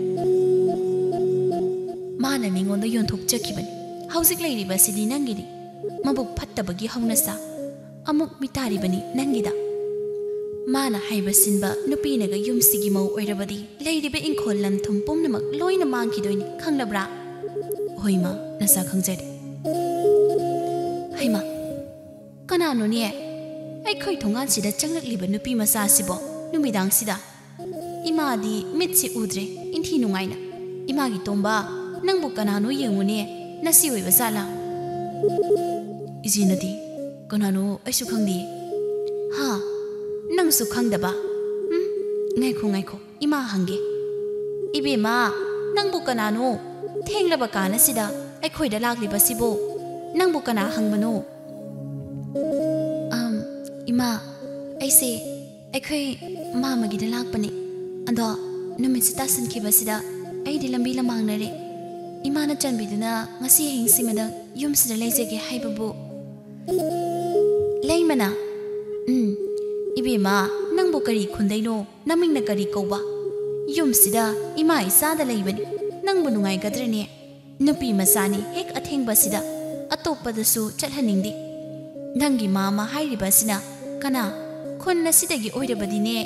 ꯃꯥꯅ ꯅꯤꯉꯣꯜꯗ ꯌꯣꯟꯊꯣꯛꯆꯈꯤꯕꯅꯤ꯫ ꯍꯧꯖꯤꯛ ꯂꯩꯔꯤꯕꯁꯤꯗꯤ ꯅꯪꯒꯤꯅꯤ꯫ ꯃꯕꯨꯛ ꯐꯠꯇꯕꯒꯤ ꯍꯧꯅꯁꯥ ꯑꯃꯨꯛ ꯃꯤꯇꯥꯔꯤꯕꯅꯤ ꯅꯪꯒꯤꯗ꯫ ꯃꯥꯅ ꯍꯥꯏꯕ ꯁꯤꯟꯕ ꯅꯨꯄꯤꯅꯒ ꯌꯨꯝꯁꯤꯒꯤ ꯃꯧ ꯑꯣꯏꯔꯕꯗꯤ ꯂꯩꯔꯤꯕ ꯏꯪꯈꯣꯜ ꯂꯝ ꯊꯨꯝ ꯄꯨꯝꯅꯃꯛ ꯂꯣꯏꯅ ꯃꯥꯡꯈꯤꯗꯣꯏꯅꯤ, ꯈꯪꯂꯕ꯭ꯔꯥ?" "ꯍꯣꯏ ꯃꯥ, ꯅꯆꯥ ꯈꯪꯖꯔꯦ꯫" "ꯍꯩꯃꯥ, ꯀꯅꯥꯅꯣꯅꯦ ꯑꯩꯈꯣꯏ ꯊꯣꯡꯒꯥꯟꯁꯤꯗ ꯆꯪꯂꯛꯂꯤꯕ ꯅꯨꯄꯤ ꯃꯆꯥꯁꯤꯕꯣ ꯅꯨꯃꯤꯗꯥꯡꯁꯤꯗ?" ꯏꯃꯥꯗꯤ ꯃꯤꯠꯁꯤ ꯎꯗ꯭ꯔꯦ, ꯏꯟꯊꯤ ꯅꯨꯡꯉꯥꯏꯅ꯫ "ꯏꯃꯥꯒꯤ ꯇꯣꯝꯕ, ꯅꯪꯕꯨ ꯀꯅꯥꯅꯣ ꯌꯦꯡꯉꯨꯅꯦ, ꯅꯆꯦ ꯑꯣꯏꯕ ꯖꯥꯠꯂꯥ?" "ꯏꯆꯦꯅꯗꯤ ꯀꯅꯥꯅꯣ ꯑꯩꯁꯨ ꯈꯪꯗꯦ꯫" "ꯍꯥ? ꯅꯪꯁꯨ ꯈꯪꯗꯕ? ꯎꯝ, ꯉꯥꯏꯈꯣ, ꯉꯥꯏꯈꯣ, ꯏꯃꯥ ꯍꯪꯒꯦ꯫ ꯏꯕꯦꯝꯃ, ꯅꯪꯕꯨ ꯀꯅꯥꯅꯣ? ꯊꯦꯡꯂꯕ ꯀꯥꯟ ꯑꯁꯤꯗ ꯑꯩꯈꯣꯏꯗ ꯂꯥꯛꯂꯤꯕꯁꯤꯕꯨ ꯅꯪꯕꯨ ꯀꯅꯥ ꯍꯪꯕꯅꯣ?" "ꯑꯝ, ꯏꯃꯥ, ꯑꯩꯁꯦ ꯑꯩꯈꯣꯏ ꯃꯥꯃꯒꯤꯗ ꯂꯥꯛꯄꯅꯤ꯫ ꯑꯗꯣ ꯅꯨꯃꯤꯠꯁꯤ ꯇꯥꯁꯤꯟꯈꯤꯕꯁꯤꯗ ꯑꯩꯗꯤ ꯂꯝꯕꯤ ꯂꯃꯥꯡꯅꯔꯦ꯫ ꯏꯃꯥꯅ ꯆꯥꯟꯕꯤꯗꯨꯅ ꯉꯁꯤ ꯑꯍꯤꯡꯁꯤꯃꯗꯪ ꯌꯨꯝꯁꯤꯗ ꯂꯩꯖꯒꯦ ꯍꯥꯏꯕꯕꯨ꯫ ꯂꯩꯃꯅ, "ꯎꯝ, ꯏꯕꯦꯝꯃ, ꯅꯪꯕꯨ ꯀꯔꯤ ꯈꯨꯟꯗꯩꯅꯣ? ꯅꯃꯤꯡꯅ ꯀꯔꯤ ꯀꯧꯕ? ꯌꯨꯝꯁꯤꯗ ꯏꯃꯥ ꯏꯆꯥꯗ ꯂꯩꯕꯅꯤ꯫ ꯅꯪꯕꯨ ꯅꯨꯡꯉꯥꯏꯒꯗ꯭ꯔꯅꯦ? ꯅꯨꯄꯤ ꯃꯆꯥꯅꯤ, ꯍꯦꯛ ꯑꯊꯦꯡꯕꯁꯤꯗ ꯑꯇꯣꯞꯄꯗꯁꯨ ꯆꯠꯍꯟꯅꯤꯡꯗꯦ꯫ ꯅꯪꯒꯤ ꯃꯥꯃ ꯍꯥꯏꯔꯤꯕ ꯑꯁꯤꯅ ꯀꯅꯥ? ꯈꯨꯟ ꯑꯁꯤꯗꯒꯤ ꯑꯣꯏꯔꯕꯗꯤꯅꯦ,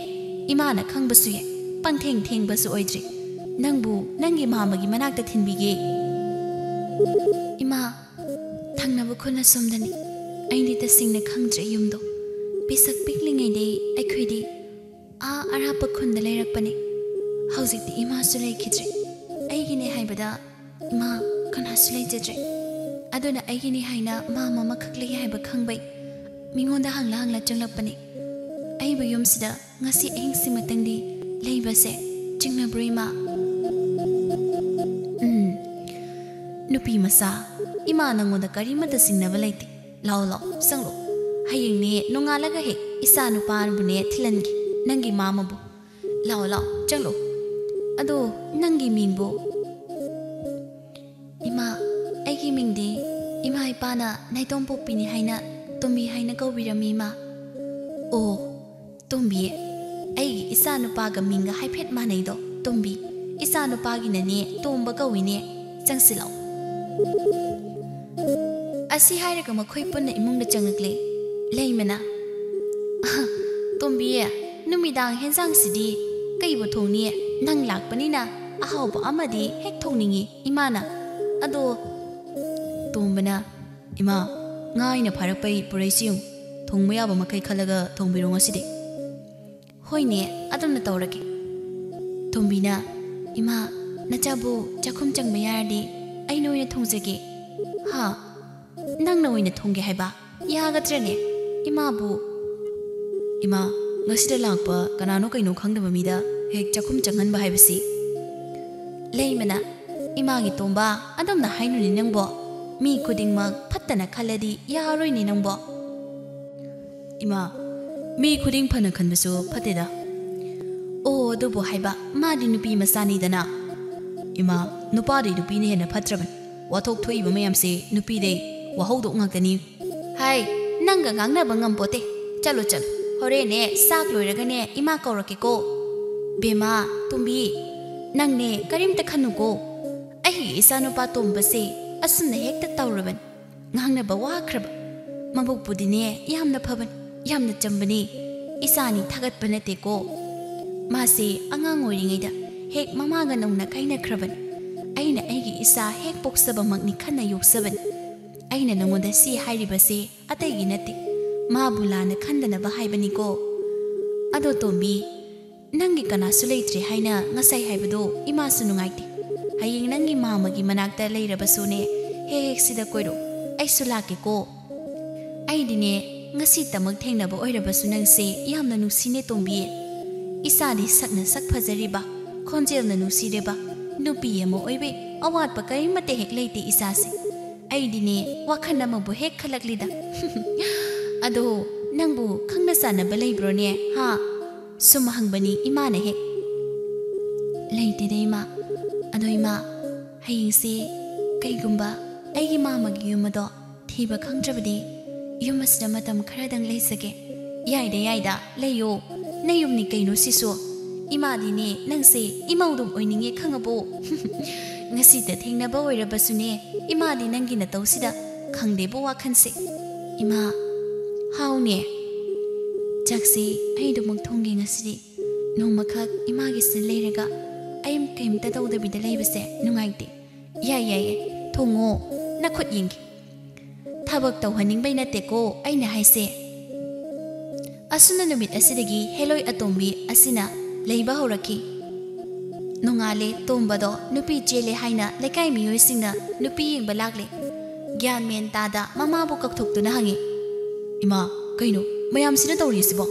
ꯏꯃꯥꯅ ꯈꯪꯕꯁꯨ ꯌꯥꯏ, ꯄꯪꯊꯦꯡ ꯊꯦꯡꯕꯁꯨ ꯑꯣꯏꯗ꯭ꯔꯤ꯫ ꯅꯪꯕꯨ ꯅꯪꯒꯤ ꯃꯥꯃꯒꯤ ꯃꯅꯥꯛꯇ ꯊꯤꯟꯕꯤꯒꯦ꯫" "ꯏꯃꯥ, ꯊꯪꯅꯕ ꯈꯨꯟ ꯑꯁꯣꯝꯗꯅꯤ꯫ ꯑꯩꯗꯤ ꯇꯁꯦꯡꯅ ꯈꯪꯗ꯭ꯔꯦ ꯌꯨꯝꯗꯣ꯫ ꯄꯤꯁꯛ ꯄꯤꯛꯂꯤꯉꯩꯗꯩ ꯑꯩꯈꯣꯏꯗꯤ ꯑꯥ ꯑꯔꯥꯞꯄ ꯈꯨꯟꯗ ꯂꯩꯔꯛꯄꯅꯤ꯫ ꯍꯧꯖꯤꯛꯇꯤ ꯏꯃꯥꯁꯨ ꯂꯩꯈꯤꯗ꯭ꯔꯦ꯫ ꯑꯩꯒꯤꯅꯦ ꯍꯥꯏꯕꯗ ꯏꯃꯥ ꯀꯅꯥꯁꯨ ꯂꯩꯖꯗ꯭ꯔꯦ꯫ ꯑꯗꯨꯅ ꯑꯩꯒꯤꯅꯤ ꯍꯥꯏꯅ ꯃꯥꯃ ꯑꯃꯈꯛ ꯂꯩ ꯍꯥꯏꯕ ꯈꯪꯕꯩ ꯃꯤꯉꯣꯟꯗ ꯍꯪꯂ ꯍꯪꯂ ꯆꯪꯂꯛꯄꯅꯤ꯫ ꯑꯩꯕꯨ ꯌꯨꯝꯁꯤꯗ ꯉꯁꯤ ꯑꯍꯤꯡꯁꯤꯃꯇꯪꯗꯤ ꯂꯩꯕꯁꯦ ꯆꯤꯡꯅꯕ꯭ꯔꯣ, ꯏꯃꯥ?" "ꯎꯝ, ꯅꯨꯄꯤ ꯃꯆꯥ, ꯏꯃꯥ ꯅꯪꯉꯣꯟꯗ ꯀꯔꯤꯃꯠꯇ ꯆꯤꯡꯅꯕ ꯂꯩꯇꯦ꯫ ꯂꯥꯛꯑꯣ, ꯂꯥꯛꯑꯣ, ꯆꯪꯂꯛꯑꯣ꯫ ꯍꯌꯦꯡꯅꯦ ꯅꯣꯡꯉꯥꯜꯂꯒ ꯍꯦꯛ ꯏꯆꯥ ꯅꯨꯄꯥꯕꯨꯅꯦ ꯊꯤꯜꯍꯟꯒꯦ, ꯅꯪꯒꯤ ꯃꯥꯃꯕꯨ꯫ ꯂꯥꯛꯑꯣ, ꯂꯥꯛꯑꯣ, ꯆꯪꯂꯛꯑꯣ꯫ ꯑꯗꯣ ꯅꯪꯒꯤ ꯃꯤꯡꯕꯨ?" "ꯏꯃꯥ, ꯑꯩꯒꯤ ꯃꯤꯡꯗꯤ ꯏꯃꯥ ꯏꯄꯥꯅ ꯅꯥꯏꯇꯣꯝ ꯄꯣꯛꯄꯤꯅꯤ ꯍꯥꯏꯅ ꯇꯣꯝꯕꯤ ꯍꯥꯏꯅ ꯀꯧꯕꯤꯔꯝꯃꯤ, ꯏꯃꯥ꯫" "ꯑꯣ, ꯇꯣꯝꯕꯤ, ꯑꯩꯒꯤ ꯏꯆꯥ ꯅꯨꯄꯥꯒ ꯃꯤꯡꯒ ꯍꯥꯏꯐꯦꯠ ꯃꯥꯟꯅꯩꯗꯣ, ꯇꯣꯝꯕꯤ꯫ ꯏꯆꯥ ꯅꯨꯄꯥꯒꯤꯅꯅꯦ ꯇꯣꯝꯕ ꯀꯧꯏꯅꯦ꯫ ꯆꯪꯁꯤꯜꯂꯛꯑꯣ꯫" ꯑꯁꯤ ꯍꯥꯏꯔꯒ ꯃꯈꯣꯏ ꯄꯨꯟꯅ ꯏꯃꯨꯡꯗ ꯆꯪꯂꯛꯂꯦ꯫ ꯂꯩꯃꯅ, "ꯑꯍ, ꯇꯣꯝꯕꯤ, ꯅꯨꯃꯤꯗꯥꯡ ꯍꯦꯟꯖꯥꯡꯁꯤꯗꯤ ꯀꯩꯕꯨ ꯊꯣꯡꯅꯤ? ꯅꯪ ꯂꯥꯛꯄꯅꯤꯅ ꯑꯍꯥꯎꯕ ꯑꯃꯗꯤ ꯍꯦꯛ ꯊꯣꯡꯅꯤꯡꯉꯤ ꯏꯃꯥꯅ꯫ ꯑꯗꯣ," ꯇꯣꯝꯕꯅ, "ꯏꯃꯥ, ꯉꯥ ꯑꯩꯅ ꯐꯥꯔꯛꯄꯩ ꯄꯨꯔꯛꯏꯁꯤ ꯌꯦꯡꯉꯨ꯫ ꯊꯣꯡꯕ ꯌꯥꯕ ꯃꯈꯩ ꯈꯜꯂꯒ ꯊꯣꯡꯕꯤꯔꯣ ꯉꯁꯤꯗꯤ꯫" "ꯍꯣꯏꯅꯦ, ꯑꯗꯨꯝꯅ ꯇꯧꯔꯒꯦ꯫" ꯇꯣꯝꯕꯤꯅ, "ꯏꯃꯥ, ꯅꯆꯥꯕꯨ ꯆꯥꯛꯈꯨꯝ ꯆꯪꯕ ꯌꯥꯔꯗꯤ ꯑꯩꯅ ꯑꯣꯏꯅ ꯊꯣꯡꯖꯒꯦ꯫" "ꯍꯥ? ꯅꯪꯅ ꯑꯣꯏꯅ ꯊꯣꯡꯒꯦ ꯍꯥꯏꯕ? ꯌꯥꯒꯗ꯭ꯔꯅꯦ? ꯏꯃꯥꯕꯨ..." "ꯏꯃꯥ, ꯉꯁꯤꯗ ꯂꯥꯛꯄ ꯀꯅꯥꯅꯣ ꯀꯩꯅꯣ ꯈꯪꯗꯕ ꯃꯤꯗ ꯍꯦꯛ ꯆꯥꯛꯈꯨꯝ ꯆꯪꯍꯟꯕ ꯍꯥꯏꯕꯁꯤ꯫" ꯂꯩꯃꯅ, "ꯏꯃꯥꯒꯤ ꯇꯣꯝꯕ, ꯑꯗꯨꯝꯅ ꯍꯥꯏꯅꯨꯅꯦ ꯅꯪꯕꯣ꯫ ꯃꯤ ꯈꯨꯗꯤꯡꯃꯛ ꯐꯠꯇꯅ ꯈꯜꯂꯗꯤ ꯌꯥꯔꯣꯏꯅꯦ ꯅꯪꯕꯣ꯫" "ꯏꯃꯥ, ꯃꯤ ꯈꯨꯗꯤꯡ ꯐꯅ ꯈꯟꯕꯁꯨ ꯐꯠꯇꯦꯗ꯫" "ꯑꯣ, ꯑꯗꯨꯕꯨ ꯍꯥꯏꯕ, ꯃꯥꯗꯤ ꯅꯨꯄꯤ ꯃꯆꯥꯅꯤꯗꯅ꯫" ꯏꯃꯥ, ꯅꯨꯄꯥꯗꯩ ꯅꯨꯄꯤꯅ ꯍꯦꯟꯅ ꯐꯠꯇ꯭ꯔꯕꯅꯤ꯫ ꯋꯥꯊꯣꯛ ꯊꯣꯛꯏꯕ ꯃꯌꯥꯝꯁꯦ ꯅꯨꯄꯤꯗꯩ ꯋꯥꯍꯧꯗꯣꯛ ꯉꯥꯛꯇꯅꯤ꯫ ꯍꯥꯏ, ꯅꯪꯒ ꯉꯥꯡꯅꯕ ꯉꯝꯄꯣꯠꯇꯦ꯫ ꯆꯠꯂꯣ, ꯆꯠꯂꯣ꯫ ꯍꯣꯔꯦꯟꯅꯦ ꯆꯥꯛ ꯂꯣꯏꯔꯒꯅꯦ ꯏꯃꯥ ꯀꯧꯔꯛꯀꯦꯀꯣ꯫ ꯕꯦꯝꯃ, ꯇꯣꯝꯕꯤ, ꯅꯪꯅꯦ ꯀꯔꯤꯝꯇ ꯈꯟꯅꯨꯀꯣ꯫ ꯑꯩꯒꯤ ꯏꯆꯥꯅꯨꯄꯥ ꯇꯣꯝꯕꯁꯦ ꯑꯁꯨꯝꯅ ꯍꯦꯛꯇ ꯇꯧꯔꯕꯅꯤ꯫ ꯉꯥꯡꯅꯕ ꯋꯥꯈ꯭ꯔꯕ꯫ ꯃꯕꯨꯛꯄꯨꯗꯤꯅꯦ ꯌꯥꯝꯅ ꯐꯕꯅꯤ, ꯌꯥꯝꯅ ꯆꯝꯕꯅꯤ꯫ ꯏꯆꯥꯅꯤ ꯊꯥꯒꯠꯄ ꯅꯠꯇꯦꯀꯣ꯫ ꯃꯥꯁꯦ ꯑꯉꯥꯡ ꯑꯣꯏꯔꯤꯉꯩꯗ ꯍꯦꯛ ꯃꯃꯥꯒ ꯅꯧꯅ ꯀꯥꯏꯅꯈ꯭ꯔꯕꯅꯤ꯫ ꯑꯩꯅ ꯑꯩꯒꯤ ꯏꯆꯥ ꯍꯦꯛ ꯄꯣꯛꯆꯕꯃꯛꯅꯤ ꯈꯟꯅ ꯌꯣꯛꯆꯕꯅꯤ꯫ ꯑꯩꯅ ꯅꯉꯣꯟꯗ ꯁꯤ ꯍꯥꯏꯔꯤꯕꯁꯦ ꯑꯇꯩꯒꯤ ꯅꯠꯇꯦ, ꯃꯥꯕꯨ ꯂꯥꯟꯅ ꯈꯟꯗꯅꯕ ꯍꯥꯏꯕꯅꯤꯀꯣ꯫ ꯑꯗꯣ ꯇꯣꯝꯕꯤ, ꯅꯪꯒꯤ ꯀꯅꯥꯁꯨ ꯂꯩꯇ꯭ꯔꯦ ꯍꯥꯏꯅ ꯉꯁꯥꯏ ꯍꯥꯏꯕꯗꯣ ꯏꯃꯥꯁꯨ ꯅꯨꯡꯉꯥꯏꯇꯦ꯫ ꯍꯌꯦꯡ ꯅꯪꯒꯤ ꯃꯥꯃꯒꯤ ꯃꯅꯥꯛꯇ ꯂꯩꯔꯕꯁꯨꯅꯦ, ꯍꯦꯛ ꯍꯦꯛ ꯁꯤꯗ ꯀꯣꯏꯔꯛꯎ꯫ ꯑꯩꯁꯨ ꯂꯥꯛꯀꯦꯀꯣ꯫ ꯑꯩꯗꯤꯅꯦ, ꯉꯁꯤꯇꯃꯛ ꯊꯦꯡꯅꯕ ꯑꯣꯏꯔꯕꯁꯨ ꯅꯪꯁꯦ ꯌꯥꯝꯅ ꯅꯨꯡꯁꯤꯅꯦ ꯇꯣꯝꯕꯤ꯫ ꯏꯆꯥꯗꯤ ꯁꯛꯅ ꯁꯛ ꯐꯖꯔꯤꯕ, ꯈꯣꯟꯖꯦꯜꯅ ꯅꯨꯡꯁꯤꯔꯤꯕ, ꯅꯨꯄꯤ ꯑꯃ ꯑꯣꯏꯕꯩ ꯑꯋꯥꯠꯄ ꯀꯔꯤꯃꯠꯇ ꯍꯦꯛ ꯂꯩꯇꯦ ꯏꯆꯥꯁꯦ꯫ ꯑꯩꯗꯤꯅꯦ, ꯋꯥꯈꯜ ꯑꯃꯕꯨ ꯍꯦꯛ ꯈꯜꯂꯛꯂꯤꯗ꯫ ꯑꯗꯣ, ꯅꯪꯕꯨ ꯈꯪꯅ ꯆꯥꯟꯅꯕ ꯂꯩꯕ꯭ꯔꯣꯅꯦ? ꯍꯥ? ꯁꯨꯝ ꯍꯪꯕꯅꯤ ꯏꯃꯥꯅ ꯍꯦꯛ꯫ ꯂꯩꯇꯦꯗ ꯏꯃꯥ꯫ ꯑꯗꯣ ꯏꯃꯥ, ꯍꯌꯦꯡꯁꯦ ꯀꯩꯒꯨꯝꯕ ꯑꯩꯒꯤ ꯃꯥꯃꯒꯤ ꯌꯨꯝ ꯑꯗꯣ ꯊꯤꯕ ꯈꯪꯗ꯭ꯔꯕꯗꯤ, ꯌꯨꯝ ꯑꯁꯤꯗ ꯃꯇꯝ ꯈꯔꯗꯪ ꯂꯩꯖꯒꯦ꯫ ꯌꯥꯏꯗ, ꯌꯥꯏꯗ, ꯂꯩꯌꯣ꯫ ꯅꯌꯨꯝꯅꯤ ꯀꯩꯅꯣ ꯁꯤꯁꯨ꯫ ꯏꯃꯥꯗꯤꯅꯦ, ꯅꯪꯁꯦ ꯏꯃꯧꯗꯨꯝ ꯑꯣꯏꯅꯤꯡꯉꯦ ꯈꯪꯉꯕꯣ? ꯉꯁꯤꯇ ꯊꯦꯡꯅꯕ ꯑꯣꯏꯔꯕꯁꯨꯅꯦ, ꯏꯃꯥꯗꯤ ꯅꯪꯒꯤ ꯅꯇꯧꯁꯤꯗ ꯈꯪꯗꯦꯕꯣ ꯋꯥꯈꯜꯁꯦ꯫ ꯏꯃꯥ, ꯍꯥꯎꯅꯦ꯫ ꯆꯥꯛꯁꯦ ꯑꯩꯗꯨꯃꯛ ꯊꯣꯡꯒꯦ ꯉꯁꯤꯗꯤ꯫ ꯅꯣꯡꯃꯈꯛ ꯏꯃꯥꯒꯤꯁꯤꯗ ꯂꯩꯔꯒ ꯑꯩ ꯀꯩꯝꯇ ꯇꯧꯗꯕꯤꯗ ꯂꯩꯕꯁꯦ ꯅꯨꯡꯉꯥꯏꯇꯦ꯫ ꯌꯥꯏ, ꯌꯥꯏ, ꯌꯥꯏ꯫ ꯊꯣꯡꯉꯣ, ꯅꯈꯨꯠ ꯌꯦꯡꯒꯦ꯫ ꯊꯕꯛ ꯇꯧꯍꯟꯅꯤꯡꯕꯩ ꯅꯠꯇꯦꯀꯣ ꯑꯩꯅ ꯍꯥꯏꯁꯦ꯫ ꯑꯁꯨꯝꯅ ꯅꯨꯃꯤꯠ ꯑꯁꯤꯗꯒꯤ ꯍꯦꯂꯣꯏ ꯑꯇꯣꯝꯕꯤ ꯑꯁꯤꯅ ꯂꯩꯕ ꯍꯧꯔꯛꯈꯤ꯫ ꯅꯣꯡꯉꯥꯜꯂꯦ, ꯇꯣꯝꯕꯗꯣ ꯅꯨꯄꯤ ꯆꯦꯜꯂꯦ ꯍꯥꯏꯅ ꯂꯩꯀꯥꯏ ꯃꯤꯑꯣꯏꯁꯤꯡꯅ ꯅꯨꯄꯤ ꯌꯦꯡꯕ ꯂꯥꯛꯂꯦ꯫ ꯒ꯭ꯌꯥꯟ ꯃꯦꯟ ꯇꯥꯗ ꯃꯃꯥꯕꯨ ꯀꯧꯊꯣꯛꯇꯨꯅ ꯍꯪꯉꯤ, "ꯏꯃꯥ, ꯀꯩꯅꯣ ꯃꯌꯥꯝꯁꯤꯅ ꯇꯧꯔꯤꯁꯤꯕꯣ?"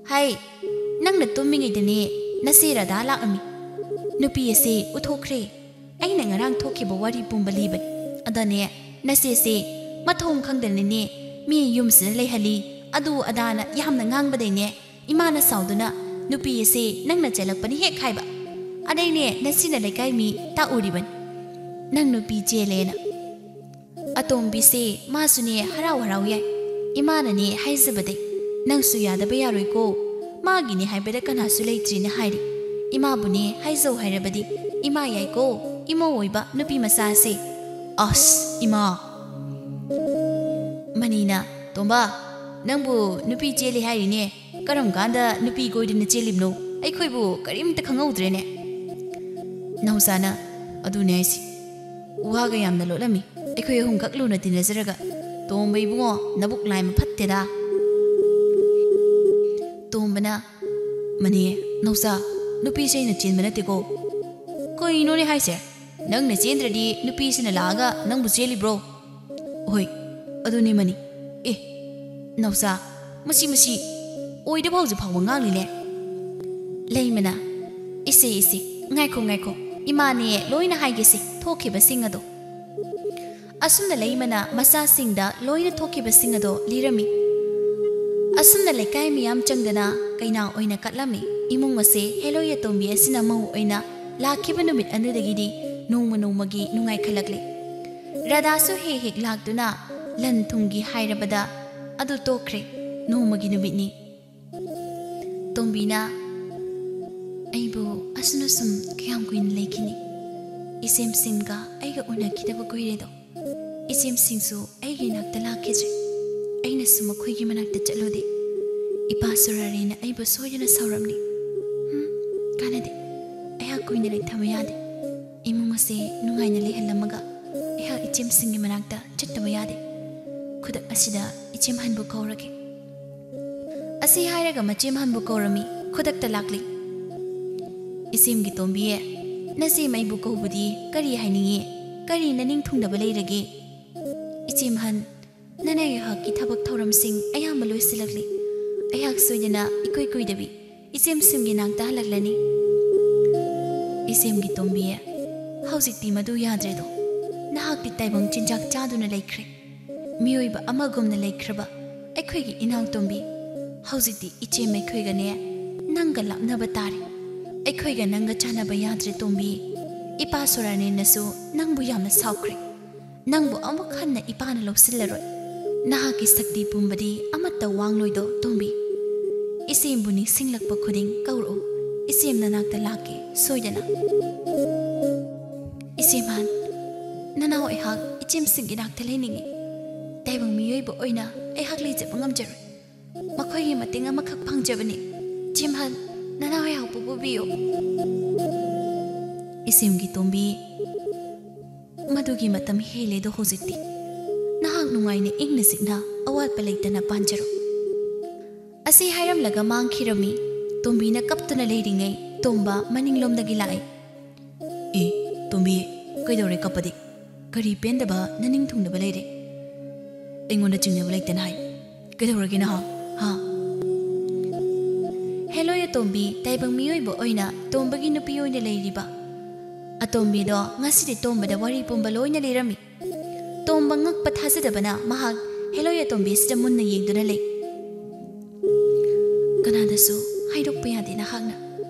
"ꯍꯥꯏ, ꯅꯪꯅ ꯇꯨꯝꯃꯤꯉꯩꯗꯅꯦ ꯅꯆꯦ ꯔꯥꯙꯥ ꯂꯥꯛꯑꯝꯃꯤ꯫ ꯅꯨꯄꯤ ꯑꯁꯦ ꯎꯠꯊꯣꯛꯈ꯭ꯔꯦ꯫ ꯑꯩꯅ ꯉꯔꯥꯡ ꯊꯣꯛꯈꯤꯕ ꯋꯥꯔꯤ ꯄꯨꯝꯕ ꯂꯤꯕꯅꯤ꯫ ꯑꯗꯅꯦ ꯅꯆꯦꯁꯦ ꯃꯊꯣꯡ ꯈꯪꯗꯅꯅꯦ ꯃꯤ ꯌꯨꯝꯁꯤꯗ ꯂꯩꯍꯜꯂꯤ, ꯑꯗꯨ ꯑꯗꯥꯅ ꯌꯥꯝꯅ ꯉꯥꯡꯕꯗꯩꯅꯦ ꯏꯃꯥꯅ ꯁꯥꯎꯗꯨꯅ ꯅꯨꯄꯤ ꯑꯁꯦ ꯅꯪꯅ ꯆꯦꯜꯂꯛꯄꯅꯤ ꯍꯦꯛ ꯍꯥꯏꯕ꯫ ꯑꯗꯩꯅꯦ ꯅꯁꯤꯅ ꯂꯩꯀꯥꯏ ꯃꯤ ꯇꯥꯛꯎꯔꯤꯕꯅꯤ ꯅꯪ ꯅꯨꯄꯤ ꯆꯦꯜꯂꯦꯅ꯫ ꯑꯇꯣꯝꯕꯤꯁꯦ ꯃꯥꯁꯨꯅꯦ ꯍꯔꯥꯎ ꯍꯔꯥꯎ ꯌꯥꯏ꯫ ꯏꯃꯥꯅꯅꯦ ꯍꯥꯏꯖꯕꯗꯩ ꯅꯪꯁꯨ ꯌꯥꯗꯕ ꯌꯥꯔꯣꯏꯀꯣ, ꯃꯥꯒꯤꯅꯦ ꯍꯥꯏꯕꯗ ꯀꯅꯥꯁꯨ ꯂꯩꯇ꯭ꯔꯤꯅ ꯍꯥꯏꯔꯤ꯫ ꯏꯃꯥꯕꯨꯅꯦ ꯍꯥꯏꯖꯧ ꯍꯥꯏꯔꯕꯗꯤ ꯏꯃꯥ ꯌꯥꯏꯀꯣ, ꯏꯃꯧ ꯑꯣꯏꯕ ꯅꯨꯄꯤ ꯃꯆꯥꯁꯦ꯫ ꯑꯁ ꯏꯃꯥ! ꯃꯅꯤꯅ, "ꯇꯣꯝꯕ, ꯅꯪꯕꯨ ꯅꯨꯄꯤ ꯆꯦꯜꯂꯤ ꯍꯥꯏꯔꯤꯅꯦ, ꯀꯔꯝ ꯀꯥꯟꯗ ꯅꯨꯄꯤ ꯀꯣꯏꯗꯅ ꯆꯦꯜꯂꯤꯕꯅꯣ? ꯑꯩꯈꯣꯏꯕꯨ ꯀꯔꯤꯝꯇ ꯈꯪꯍꯧꯗ꯭ꯔꯦꯅꯦ"꯫ ꯅꯥꯎꯆꯥꯅ, "ꯑꯗꯨꯅꯦ ꯍꯥꯏꯁꯤ, ꯋꯥꯒ ꯌꯥꯝꯅ ꯂꯣꯠꯂꯝꯃꯤ ꯑꯩꯈꯣꯏ ꯑꯍꯨꯝꯈꯛ ꯂꯨꯅ ꯇꯤꯟꯅꯖꯔꯒ꯫ ꯇꯣꯝꯕ ꯏꯕꯨꯡꯉꯣ, ꯅꯕꯨꯛ ꯂꯥꯏꯃ ꯐꯠꯇꯦꯗ"꯫ ꯇꯣꯝꯕꯅ, "ꯃꯅꯤ, ꯅꯥꯎꯆꯥ, ꯅꯨꯄꯤꯁꯦ ꯑꯩꯅ ꯆꯦꯟꯕ ꯅꯠꯇꯦꯀꯣ"꯫ "ꯀꯩꯅꯣꯅꯦ ꯍꯥꯏꯁꯦ? ꯅꯪꯅ ꯆꯦꯟꯗ꯭ꯔꯗꯤ ꯅꯨꯄꯤꯁꯤꯅ ꯂꯥꯛꯑꯒ ꯅꯪꯕꯨ ꯆꯦꯜꯂꯤꯕ꯭ꯔꯣ?" "ꯍꯣꯏ, ꯑꯗꯨꯅꯦ ꯃꯅꯤ꯫ ꯑꯦ, ꯅꯥꯎꯆꯥ, ꯃꯁꯤ, ꯃꯁꯤ ꯑꯣꯏꯗꯕ ꯍꯧꯖꯤꯛ ꯐꯥꯎꯕ ꯉꯥꯡꯂꯤꯅꯦ"꯫ ꯂꯩꯃꯅ, "ꯏꯁꯦ, ꯏꯁꯦ, ꯉꯥꯏꯈꯣ, ꯉꯥꯏꯈꯣ, ꯏꯃꯥꯅꯦ ꯂꯣꯏꯅ ꯍꯥꯏꯒꯦꯁꯦ, ꯊꯣꯛꯈꯤꯕꯁꯤꯡ ꯑꯗꯣ"꯫ ꯑꯁꯨꯝꯅ ꯂꯩꯃꯅ ꯃꯆꯥꯁꯤꯡꯗ ꯂꯣꯏꯅ ꯊꯣꯛꯈꯤꯕꯁꯤꯡ ꯑꯗꯣ ꯂꯤꯔꯝꯃꯤ꯫ ꯑꯁꯨꯝꯅ ꯂꯩꯀꯥꯏ ꯃꯤꯌꯥꯝ ꯆꯪꯗꯅ ꯀꯩꯅꯥ ꯑꯣꯏꯅ ꯀꯠꯂꯝꯃꯤ꯫ ꯏꯃꯨꯡ ꯑꯁꯦ ꯍꯦꯂꯣꯏ ꯑꯇꯣꯝꯕꯤ ꯑꯁꯤꯅ ꯃꯧ ꯑꯣꯏꯅ ꯂꯥꯛꯈꯤꯕ ꯅꯨꯃꯤꯠ ꯑꯗꯨꯗꯒꯤꯗꯤ ꯅꯣꯡꯃ ꯅꯣꯡꯃꯒꯤ ꯅꯨꯡꯉꯥꯏꯈꯠꯂꯛꯂꯦ꯫ ꯔꯥꯙꯥꯁꯨ ꯍꯦꯛ ꯍꯦꯛ ꯂꯥꯛꯇꯨꯅ ꯂꯟ ꯊꯨꯝꯒꯤ ꯍꯥꯏꯔꯕꯗ ꯑꯗꯨ ꯇꯣꯛꯈ꯭ꯔꯦ꯫ ꯅꯣꯡꯃꯒꯤ ꯅꯨꯃꯤꯠꯅꯤ꯫ ꯇꯣꯝꯕꯤꯅ, "ꯑꯩꯕꯨ ꯑꯁꯨꯝ ꯑꯁꯨꯝ ꯀꯌꯥꯝ ꯀꯨꯏꯅ ꯂꯩꯈꯤꯅꯤ? ꯏꯆꯦꯝꯁꯤꯡꯒ ꯑꯩꯒ ꯎꯅꯈꯤꯗꯕ ꯀꯨꯏꯔꯦꯗꯣ꯫ ꯏꯆꯦꯝꯁꯤꯡꯁꯨ ꯑꯩꯒꯤ ꯏꯅꯥꯛꯇ ꯂꯥꯛꯈꯤꯗ꯭ꯔꯦ꯫ ꯑꯩꯅꯁꯨ ꯃꯈꯣꯏꯒꯤ ꯃꯅꯥꯛꯇ ꯆꯠꯂꯨꯗꯦ꯫ ꯏꯄꯥ ꯁꯨꯔꯥꯔꯦꯅ ꯑꯩꯕꯨ ꯁꯣꯏꯗꯅ ꯁꯥꯎꯔꯝꯅꯤ꯫ ꯍꯨꯝ, ꯀꯥꯟꯅꯗꯦ꯫ ꯑꯩꯍꯥꯛ ꯀꯨꯏꯅ ꯂꯩꯊꯕ ꯌꯥꯗꯦ꯫ ꯏꯃꯨꯡ ꯑꯁꯦ ꯅꯨꯡꯉꯥꯏꯅ ꯂꯩꯍꯜꯂꯝꯃꯒ ꯑꯩꯍꯥꯛ ꯏꯆꯦꯝꯁꯤꯡꯒꯤ ꯃꯅꯥꯛꯇ ꯆꯠꯇꯕ ꯌꯥꯗꯦ꯫ ꯈꯨꯗꯛ ꯑꯁꯤꯗ ꯏꯆꯦꯝꯍꯟꯕꯨ ꯀꯧꯔꯒꯦ"꯫ ꯑꯁꯤ ꯍꯥꯏꯔꯒ ꯃꯆꯦꯝꯍꯟꯕꯨ ꯀꯧꯔꯝꯃꯤ꯫ ꯈꯨꯗꯛꯇ ꯂꯥꯛꯂꯤ꯫ "ꯏꯆꯦꯝꯒꯤ ꯇꯣꯝꯕꯤꯌꯦ, ꯅꯆꯦꯝ ꯑꯩꯕꯨ ꯀꯧꯕꯗꯤ ꯀꯔꯤ ꯍꯥꯏꯅꯤꯡꯉꯤ? ꯀꯔꯤ ꯅꯅꯤꯡ ꯊꯨꯡꯗꯕ ꯂꯩꯔꯒꯦ?" "ꯏꯆꯦꯝꯍꯟ, ꯅꯅꯦ ꯑꯩꯍꯥꯛꯀꯤ ꯊꯕꯛ ꯊꯧꯔꯝꯁꯤꯡ ꯑꯌꯥꯝꯕ ꯂꯣꯏꯁꯤꯜꯂꯛꯂꯤ꯫ ꯑꯩꯍꯥꯛ ꯁꯣꯏꯗꯅ ꯏꯀꯨꯏ ꯀꯨꯏꯗꯕꯤ ꯏꯆꯦꯝꯁꯤꯡꯒꯤ ꯅꯥꯛꯇ ꯍꯜꯂꯛꯂꯅꯤ"꯫ "ꯏꯆꯦꯝꯒꯤ ꯇꯣꯝꯕꯤ, ꯍꯧꯖꯤꯛꯇꯤ ꯃꯗꯨ ꯌꯥꯗ꯭ꯔꯦꯗꯣ꯫ ꯅꯍꯥꯛꯇꯤ ꯇꯥꯏꯕꯪ ꯆꯤꯟꯖꯥꯛ ꯆꯥꯗꯨꯅ ꯂꯩꯈ꯭ꯔꯦ꯫ ꯃꯤꯑꯣꯏꯕ ꯑꯃꯒꯨꯝꯅ ꯂꯩꯈ꯭ꯔꯕ ꯑꯩꯈꯣꯏꯒꯤ ꯏꯅꯥꯎ ꯇꯣꯝꯕꯤ, ꯍꯧꯖꯤꯛꯇꯤ ꯏꯆꯦꯝ ꯑꯩꯈꯣꯏꯒꯅꯦ ꯅꯪꯒ ꯂꯥꯞꯅꯕ ꯇꯥꯔꯦ꯫ "ꯑꯩꯈꯣꯏꯒ ꯅꯪꯒ ꯆꯥꯟꯅꯕ ꯌꯥꯗ꯭ꯔꯦ, ꯇꯣꯝꯕꯤ꯫ ꯏꯄꯥ ꯁꯣꯔꯥꯅꯦꯟꯅꯁꯨ ꯅꯪꯕꯨ ꯌꯥꯝꯅ ꯁꯥꯎꯈ꯭ꯔꯦ꯫ ꯅꯪꯕꯨ ꯑꯃꯨꯛ ꯍꯟꯅ ꯏꯄꯥꯅ ꯂꯧꯁꯤꯜꯂꯔꯣꯏ꯫ ꯅꯍꯥꯛꯀꯤ ꯁꯛꯇꯤ ꯄꯨꯝꯕꯗꯤ ꯑꯃꯠꯇ ꯋꯥꯡꯂꯣꯏꯗꯣ, ꯇꯣꯝꯕꯤ꯫ ꯏꯆꯦꯝꯕꯨ ꯅꯤꯡꯁꯤꯡꯂꯛꯄ ꯈꯨꯗꯤꯡ ꯀꯧꯔꯛꯎ꯫ ꯏꯆꯦꯝ ꯅꯅꯥꯛꯇ ꯂꯥꯛꯀꯦ ꯁꯣꯏꯗꯅ꯫" "ꯏꯆꯦꯃꯥꯟ, ꯅꯅꯥꯎ ꯑꯩꯍꯥꯛ ꯏꯆꯦꯝꯁꯤꯡꯒꯤ ꯅꯥꯛꯇ ꯂꯩꯅꯤꯡꯏ꯫ ꯇꯥꯏꯕꯪ ꯃꯤꯑꯣꯏꯕ ꯑꯣꯏꯅ ꯑꯩꯍꯥꯛ ꯂꯩꯖꯕ ꯉꯝꯖꯔꯣꯏ꯫ ꯃꯈꯣꯏꯒꯤ ꯃꯇꯦꯡ ꯑꯃꯈꯛ ꯄꯥꯡꯖꯕꯅꯤ꯫ ꯏꯆꯦꯃꯥꯟ, ꯅꯅꯥꯎ ꯑꯩꯍꯥꯛꯄꯨ ꯄꯨꯕꯤꯌꯨ꯫" "ꯏꯆꯦꯝꯒꯤ ꯇꯣꯝꯕꯤ, ꯃꯗꯨꯒꯤ ꯃꯇꯝ ꯍꯦꯜꯂꯦꯗꯣ ꯍꯧꯖꯤꯛꯇꯤ꯫ ꯅꯍꯥꯛ ꯅꯨꯡꯉꯥꯏꯅ ꯏꯪꯅ ꯆꯤꯛꯅ ꯑꯋꯥꯠꯄ ꯂꯩꯇꯅ ꯄꯥꯟꯖꯔꯣ꯫" ꯑꯁꯤ ꯍꯥꯏꯔꯝꯂꯒ ꯃꯥꯡꯈꯤꯔꯝꯃꯤ꯫ ꯇꯣꯝꯕꯤꯅ ꯀꯞꯇꯨꯅ ꯂꯩꯔꯤꯉꯩ ꯇꯣꯝꯕ ꯃꯅꯤꯡꯂꯣꯝꯗꯒꯤ ꯂꯥꯛꯏ꯫ "ꯑꯦ, ꯇꯣꯝꯕꯤ, ꯀꯩꯗꯧꯔꯦ ꯀꯞꯄꯗꯤ? ꯀꯔꯤ ꯄꯦꯟꯗꯕ ꯅꯅꯤꯡ ꯊꯨꯡꯅꯕ ꯂꯩꯔꯦ? ꯑꯩꯉꯣꯟꯗ ꯆꯤꯡꯅꯕ ꯂꯩꯇꯅ ꯍꯥꯏ꯫ ꯀꯩꯗꯧꯔꯒꯦ ꯅꯍꯥꯛ? ꯍꯥ?" "ꯍꯦꯂꯣꯏ ꯑꯇꯣꯝꯕꯤ, ꯇꯥꯏꯕꯪ ꯃꯤꯑꯣꯏꯕ ꯑꯣꯏꯅ ꯇꯣꯝꯕꯒꯤ ꯅꯨꯄꯤ ꯑꯣꯏꯅ ꯂꯩꯔꯤꯕ ꯑꯇꯣꯝꯕꯤꯗꯣ ꯉꯁꯤꯗꯤ ꯇꯣꯝꯕꯗ ꯋꯥꯔꯤ ꯄꯨꯝꯕ ꯂꯣꯏꯅ ꯂꯤꯔꯝꯃꯤ꯫" ꯇꯣꯝꯕ ꯉꯛꯄ ꯊꯥꯖꯗꯕꯅ ꯃꯍꯥꯛ ꯍꯦꯂꯣꯏ ꯑꯇꯣꯝꯕꯤꯁꯤꯗ ꯃꯨꯟꯅ ꯌꯦꯡꯗꯨꯅ ꯂꯩ꯫ "ꯀꯅꯥꯗꯁꯨ ꯍꯥꯏꯗꯣꯛꯄ ꯌꯥꯗꯦ ꯅꯍꯥꯛꯅ꯫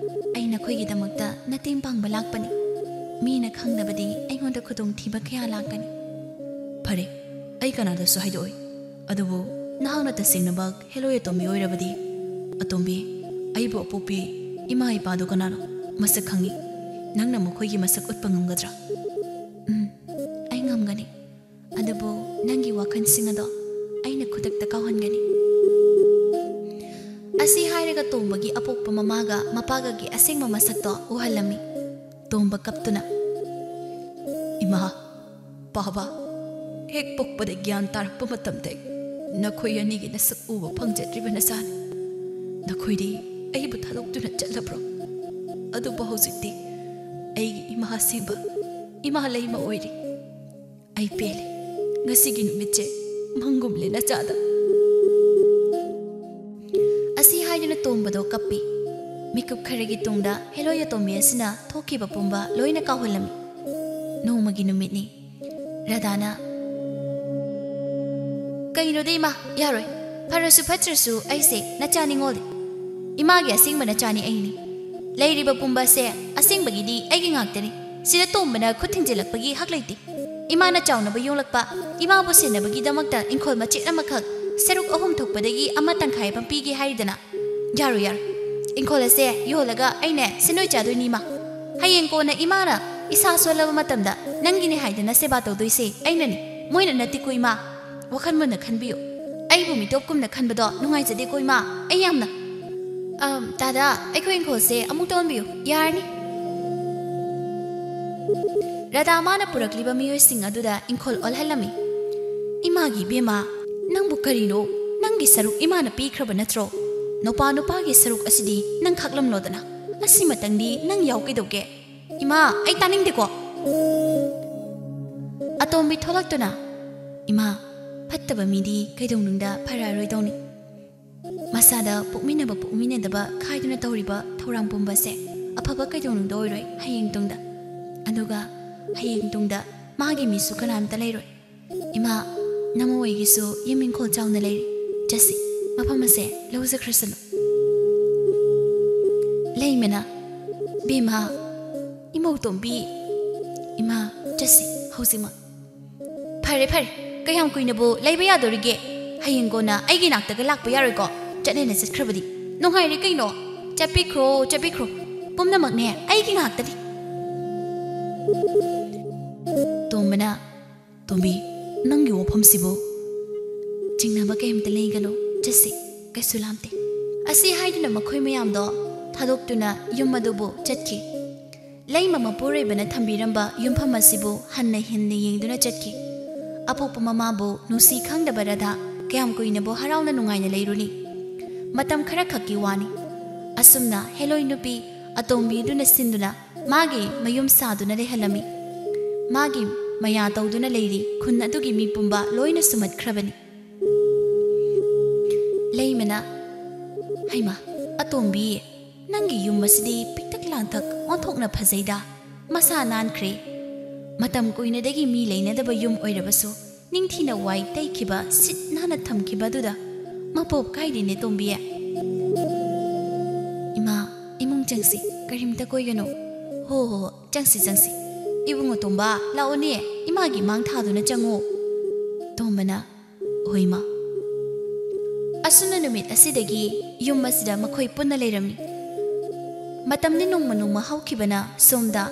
ꯑꯩ ꯅꯈꯣꯏꯒꯤꯗꯃꯛꯇ ꯃꯇꯦꯡ ꯄꯥꯡꯕ ꯂꯥꯛꯄꯅꯤ꯫ ꯃꯤꯅ ꯈꯪꯗꯕꯗꯤ ꯑꯩꯉꯣꯟꯗ ꯈꯨꯗꯣꯡꯊꯤꯕ ꯀꯌꯥ ꯂꯥꯛꯀꯅꯤ꯫" "ꯐꯔꯦ, ꯑꯩ ꯀꯅꯥꯗꯁꯨ ꯍꯥꯏꯗꯣꯛꯑꯣꯏ꯫ ꯑꯗꯨꯕꯨ ꯅꯍꯥꯛꯅ ꯇꯁꯦꯡꯅꯃꯛ ꯍꯦꯂꯣꯏ ꯑꯇꯣꯝꯕꯤ ꯑꯣꯏꯔꯕꯗꯤ, ꯑꯇꯣꯝꯕꯤ, ꯑꯩꯕꯨ ꯑꯄꯣꯛꯄꯤ ꯏꯃꯥ ꯏꯄꯥꯗꯨ ꯀꯅꯥꯅꯣ? ꯃꯁꯛ ꯈꯪꯏ꯫ ꯅꯪꯅ ꯃꯈꯣꯏꯒꯤ ꯃꯁꯛ ꯎꯠꯄ ꯉꯝꯒꯗ꯭ꯔꯥ?" "ꯎꯝ, ꯑꯩ ꯉꯝꯒꯅꯤ꯫ ꯑꯗꯨꯕꯨ ꯅꯪꯒꯤ ꯋꯥꯈꯜꯁꯤꯡ ꯑꯗꯣ ꯑꯩꯅ ꯈꯨꯗꯛꯇ ꯀꯥꯎꯍꯟꯒꯅꯤ꯫" ꯑꯁꯤ ꯍꯥꯏꯔꯒ ꯇꯣꯝꯕꯒꯤ ꯑꯄꯣꯛꯄ ꯃꯃꯥꯒ ꯃꯄꯥꯒꯒꯤ ꯑꯁꯦꯡꯕ ꯃꯁꯛꯇꯣ ꯎꯍꯜꯂꯝꯃꯤ꯫ ꯇꯣꯝꯕ ꯀꯞꯇꯨꯅ, "ꯏꯃꯥ, ꯄꯥꯕ, ꯍꯦꯛ ꯄꯣꯛꯄꯗ ꯒ꯭ꯌꯥꯟ ꯇꯥꯔꯛꯄ ꯃꯇꯝꯗ ꯅꯈꯣꯏ ꯑꯅꯤꯒꯤ ꯅꯁꯛ ꯎꯕ ꯐꯪꯖꯗ꯭ꯔꯤꯕ ꯅꯆꯥꯅꯤ꯫ ꯅꯈꯣꯏꯗꯤ ꯑꯩꯕꯨ ꯊꯥꯗꯣꯛꯇꯨꯅ ꯆꯠꯂꯕ꯭ꯔꯣ? ꯑꯗꯨꯕꯨ ꯍꯧꯖꯤꯛꯇꯤ ꯑꯩꯒꯤ ꯏꯃꯥ ꯑꯁꯦꯡꯕ, ꯏꯃꯥ ꯂꯩꯃ ꯑꯣꯏꯔꯤ꯫ ꯑꯩ ꯄꯦꯜꯂꯦ꯫ ꯉꯁꯤꯒꯤ ꯅꯨꯃꯤꯠꯁꯦ ꯃꯪꯒꯨꯝꯂꯦ ꯅꯆꯥꯗ꯫" ꯑꯁꯤ ꯍꯥꯏꯗꯨꯅ ꯇꯣꯝꯕꯗꯣ ꯀꯞꯄꯤ꯫ ꯃꯤꯀꯨꯞ ꯈꯔꯒꯤ ꯇꯨꯡꯗ ꯍꯦꯂꯣꯏ ꯑꯇꯣꯝꯕꯤ ꯑꯁꯤꯅ ꯊꯣꯛꯈꯤꯕ ꯄꯨꯝꯕ ꯂꯣꯏꯅ ꯀꯥꯎꯍꯜꯂꯝꯃꯤ꯫ ꯅꯣꯡꯃꯒꯤ ꯅꯨꯃꯤꯠꯅꯤ꯫ ꯔꯥꯙꯥꯅ, "ꯀꯩꯅꯣꯗ ꯏꯃꯥ, ꯌꯥꯔꯣꯏ꯫ ꯐꯔꯁꯨ ꯐꯠꯇ꯭ꯔꯁꯨ ꯑꯩꯁꯦ ꯅꯆꯥ ꯅꯤꯉꯣꯜꯅꯤ꯫ ꯏꯃꯥꯒꯤ ꯑꯁꯦꯡꯕ ꯅꯆꯥꯅꯤ ꯑꯩꯅꯤ꯫ ꯂꯩꯔꯤꯕ ꯄꯨꯝꯕ ꯑꯁꯦ ꯑꯁꯦꯡꯕꯒꯤꯗꯤ ꯑꯩꯒꯤ ꯉꯥꯛꯇꯅꯤ꯫ ꯁꯤꯗ ꯇꯣꯝꯕꯅ ꯈꯨꯠ ꯊꯤꯡꯖꯤꯜꯂꯛꯄꯒꯤ ꯍꯛ ꯂꯩꯇꯦ꯫ ꯏꯃꯥꯅ ꯆꯥꯎꯅꯕ ꯌꯣꯛꯂꯛꯄ, ꯏꯃꯥꯕꯨ ꯁꯦꯟꯅꯕꯒꯤꯗꯃꯛꯇ ꯏꯪꯈꯣꯜ ꯃꯆꯦꯠ ꯑꯃꯈꯛ ꯁꯔꯨꯛ ꯑꯍꯨꯝ ꯊꯣꯛꯄꯗꯒꯤ ꯑꯃ ꯇꯪꯈꯥꯏ ꯑꯃ ꯄꯤꯒꯦ ꯍꯥꯏꯔꯤꯗꯅ? ꯌꯥꯔꯣꯏ, ꯌꯥꯔꯣꯏ꯫ ꯏꯪꯈꯣꯜ ꯑꯁꯦ ꯌꯣꯜꯂꯒ ꯑꯩꯅ ꯁꯦꯟꯗꯣꯏ ꯆꯥꯗꯣꯏꯅꯤ, ꯏꯃꯥ꯫ ꯍꯌꯦꯡ ꯀꯣꯟꯅ ꯏꯃꯥꯅ ꯏꯁꯥ ꯁꯣꯜꯂꯕ ꯃꯇꯝꯗ ꯅꯪꯒꯤꯅꯤ ꯍꯥꯏꯗꯅ ꯁꯦꯕꯥ ꯇꯧꯗꯣꯏꯁꯦ ꯑꯩꯅꯅꯤ, ꯃꯣꯏꯅ ꯅꯠꯇꯦꯀꯣ, ꯏꯃꯥ꯫ ꯋꯥꯈꯜ ꯃꯨꯟꯅ ꯈꯟꯕꯤꯌꯨ꯫ ꯑꯩꯕꯨ ꯃꯤꯇꯣꯞꯀꯨꯝꯅ ꯈꯟꯕꯗꯣ ꯅꯨꯡꯉꯥꯏꯖꯗꯦꯀꯣ, ꯏꯃꯥ꯫ ꯑꯩ ꯌꯥꯝꯅ ꯑꯝ, ꯗꯥꯗꯥ, ꯑꯩꯈꯣꯏ ꯏꯪꯈꯣꯜꯁꯦ ꯑꯃꯨꯛꯇ ꯑꯣꯟꯕꯤꯌꯨ꯫ ꯌꯥꯔꯅꯤ꯫ ꯔꯥꯙꯥ ꯃꯥꯅ ꯄꯨꯔꯛꯂꯤꯕ ꯃꯤꯑꯣꯏꯁꯤꯡ ꯑꯗꯨꯗ ꯏꯪꯈꯣꯜ ꯑꯣꯜꯍꯜꯂꯝꯃꯤ꯫ ꯏꯃꯥꯒꯤ ꯏꯕꯦꯝꯃ, ꯅꯪꯕꯨ ꯀꯔꯤꯅꯣ? ꯅꯪꯒꯤ ꯁꯔꯨꯛ ꯏꯃꯥꯅ ꯄꯤꯈ꯭ꯔꯕ ꯅꯠꯇ꯭ꯔꯣ? ꯅꯨꯄꯥ ꯅꯨꯄꯥꯒꯤ ꯁꯔꯨꯛ ꯑꯁꯤꯗꯤ ꯅꯪ ꯈꯥꯛꯂꯝꯂꯣꯗꯅ꯫ ꯑꯁꯤꯃꯇꯪꯗꯤ ꯅꯪ ꯌꯥꯎ ꯀꯩꯗꯧꯒꯦ? ꯏꯃꯥ, ꯑꯩ ꯇꯥꯅꯤꯡꯗꯦꯀꯣ꯫ ꯑꯇꯣꯝꯕꯤ ꯊꯣꯛꯂꯛꯇꯨꯅ, ꯏꯃꯥ, ꯐꯠꯇꯕ ꯃꯤꯗꯤ ꯀꯩꯗꯧꯅꯨꯡꯗ ꯐꯔꯛꯑꯔꯣꯏꯗꯧꯅꯤ꯫ ꯃꯁꯥꯗ ꯄꯣꯛꯃꯤꯟꯅꯕ ꯄꯣꯛꯃꯤꯟꯅꯗꯕ ꯈꯥꯏꯗꯨꯅ ꯇꯧꯔꯤꯕ ꯊꯧꯔꯥꯡ ꯄꯨꯝꯕꯁꯦ ꯑꯐꯕ ꯀꯩꯗꯧꯅꯨꯡꯗ ꯑꯣꯏꯔꯣꯏ ꯍꯌꯦꯡ ꯇꯨꯡꯗ꯫ ꯑꯗꯨꯒ ꯍꯌꯦꯡ ꯇꯨꯡꯗ ꯃꯥꯒꯤ ꯃꯤꯁꯨ ꯀꯅꯥꯝꯇ ꯂꯩꯔꯣꯏ꯫ ꯏꯃꯥ, ꯅꯃꯣ ꯑꯣꯏꯒꯤꯁꯨ ꯌꯨꯝ ꯏꯪꯈꯣꯜ ꯆꯥꯎꯅ ꯂꯩꯔꯤ꯫ ꯆꯠꯁꯤ, ꯃꯐꯝ ꯑꯁꯦ ꯂꯧꯖꯈ꯭ꯔꯁꯅꯨ꯫ ꯂꯩꯃꯅ, ꯕꯦꯝꯃ, ꯏꯃꯧ ꯇꯣꯝꯕꯤ, ꯏꯃꯥ, ꯆꯠꯁꯤ ꯍꯧꯖꯤꯛꯃꯛ꯫ ꯐꯔꯦ, ꯐꯔꯦ, ꯀꯌꯥꯝ ꯀꯨꯏꯅꯕꯨ ꯂꯩꯕ ꯌꯥꯗꯣꯔꯤꯒꯦ? ꯍꯌꯦꯡ ꯀꯣꯟꯅ ꯑꯩꯒꯤ ꯅꯥꯛꯇꯒ ꯂꯥꯛꯄ ꯌꯥꯔꯣꯏꯀꯣ? ꯆꯠꯅꯦꯅ ꯆꯠꯈ꯭ꯔꯕꯗꯤ꯫ ꯅꯨꯡꯉꯥꯏꯔꯦ ꯀꯩꯅꯣ? ꯆꯠꯄꯤꯈ꯭ꯔꯣ, ꯆꯠꯄꯤꯈ꯭ꯔꯣ꯫ ꯄꯨꯝꯅꯃꯛꯅꯦ ꯑꯩꯒꯤ ꯉꯥꯛꯇꯅꯤ꯫ ꯇꯣꯝꯕꯅ, ꯇꯣꯝꯕꯤ, ꯅꯪꯒꯤ ꯋꯥꯐꯝꯁꯤꯕꯨ ꯆꯤꯡꯅꯕ ꯀꯩꯝꯇ ꯂꯩꯒꯅꯨ, ꯆꯠꯁꯤ, ꯀꯩꯁꯨ ꯂꯥꯝꯇꯦ꯫ ꯑꯁꯤ ꯍꯥꯏꯗꯨꯅ ꯃꯈꯣꯏ ꯃꯌꯥꯝꯗꯣ ꯊꯥꯗꯣꯛꯇꯨꯅ ꯌꯨꯝ ꯑꯗꯨꯕꯨ ꯆꯠꯈꯤ꯫ ꯂꯩꯃ ꯃꯄꯨꯔꯣꯏꯕꯅ ꯊꯝꯕꯤꯔꯝꯕ ꯌꯨꯝꯐꯝ ꯑꯁꯤꯕꯨ ꯍꯟꯅ ꯍꯟꯅ ꯌꯦꯡꯗꯨꯅ ꯆꯠꯈꯤ꯫ ꯑꯄꯣꯛꯄ ꯃꯃꯥꯕꯨ ꯅꯨꯡꯁꯤ ꯈꯪꯗꯕ ꯔꯥꯙꯥ ꯀꯌꯥꯝ ꯀꯨꯏꯅꯕꯨ ꯍꯔꯥꯎꯅ ꯅꯨꯡꯉꯥꯏꯅ ꯂꯩꯔꯨꯅꯤ? ꯃꯇꯝ ꯈꯔꯈꯛꯀꯤ ꯋꯥꯅꯤ꯫ ꯑꯁꯨꯝꯅ ꯍꯦꯂꯣꯏ ꯅꯨꯄꯤ ꯑꯇꯣꯝꯕꯤꯗꯨꯅ ꯁꯤꯟꯗꯨꯅ ꯃꯥꯒꯤ ꯃꯌꯨꯝ ꯁꯥꯗꯨꯅ ꯂꯩꯍꯜꯂꯝꯃꯤ꯫ ꯃꯥꯒꯤ ꯃꯌꯥ ꯇꯧꯗꯨꯅ ꯂꯩꯔꯤ ꯈꯨꯟ ꯑꯗꯨꯒꯤ ꯃꯤ ꯄꯨꯝꯕ ꯂꯣꯏꯅ ꯁꯨꯝꯍꯠꯈ꯭ꯔꯕꯅꯤ꯫ ꯂꯩꯃꯅ, "ꯍꯩꯃꯥ, ꯑꯇꯣꯝꯕꯤ, ꯅꯪꯒꯤ ꯌꯨꯝ ꯑꯁꯤꯗꯤ ꯄꯤꯛꯇꯛ ꯂꯥꯡꯇꯛ ꯑꯣꯟꯊꯣꯛꯅ ꯐꯖꯩꯗ, ꯃꯁꯥ ꯅꯥꯟꯈ꯭ꯔꯦ꯫ ꯃꯇꯝ ꯀꯨꯏꯅꯗꯒꯤ ꯃꯤ ꯂꯩꯅꯗꯕ ꯌꯨꯝ ꯑꯣꯏꯔꯕꯁꯨ ꯅꯤꯡꯊꯤꯅ ꯋꯥꯏ ꯇꯩꯈꯤꯕ, ꯁꯤꯠ ꯅꯥꯟꯅ ꯊꯝꯈꯤꯕ ꯑꯗꯨꯗ ꯃꯄꯣꯞ ꯀꯥꯏꯔꯤꯅꯦ ꯇꯣꯝꯕꯤ꯫" "ꯏꯃꯥ, ꯏꯃꯨꯡ ꯆꯪꯁꯤ, ꯀꯔꯤꯝꯇ ꯀꯣꯏꯒꯅꯨ꯫ ꯍꯣ ꯍꯣ ꯍꯣ, ꯆꯪꯁꯤ ꯆꯪꯁꯤ꯫ ꯏꯕꯨꯡꯉꯣ ꯇꯣꯝꯕ, ꯂꯥꯛꯑꯣꯅꯦ, ꯏꯃꯥꯒꯤ ꯃꯥꯡ ꯊꯥꯗꯨꯅ ꯆꯪꯉꯣ꯫ ꯇꯣꯝꯕꯅ, ꯍꯣꯏ ꯏꯃꯥ꯫ ꯑꯁꯨꯝꯅ ꯅꯨꯃꯤꯠ ꯑꯁꯤꯗꯒꯤ ꯌꯨꯝ ꯑꯁꯤꯗ ꯃꯈꯣꯏ ꯄꯨꯟꯅ ꯂꯩꯔꯝꯃꯤ꯫ ꯃꯇꯝꯗꯤ ꯅꯣꯡꯃ ꯅꯣꯡꯃ ꯍꯧꯈꯤꯕꯅ ꯁꯣꯝꯗ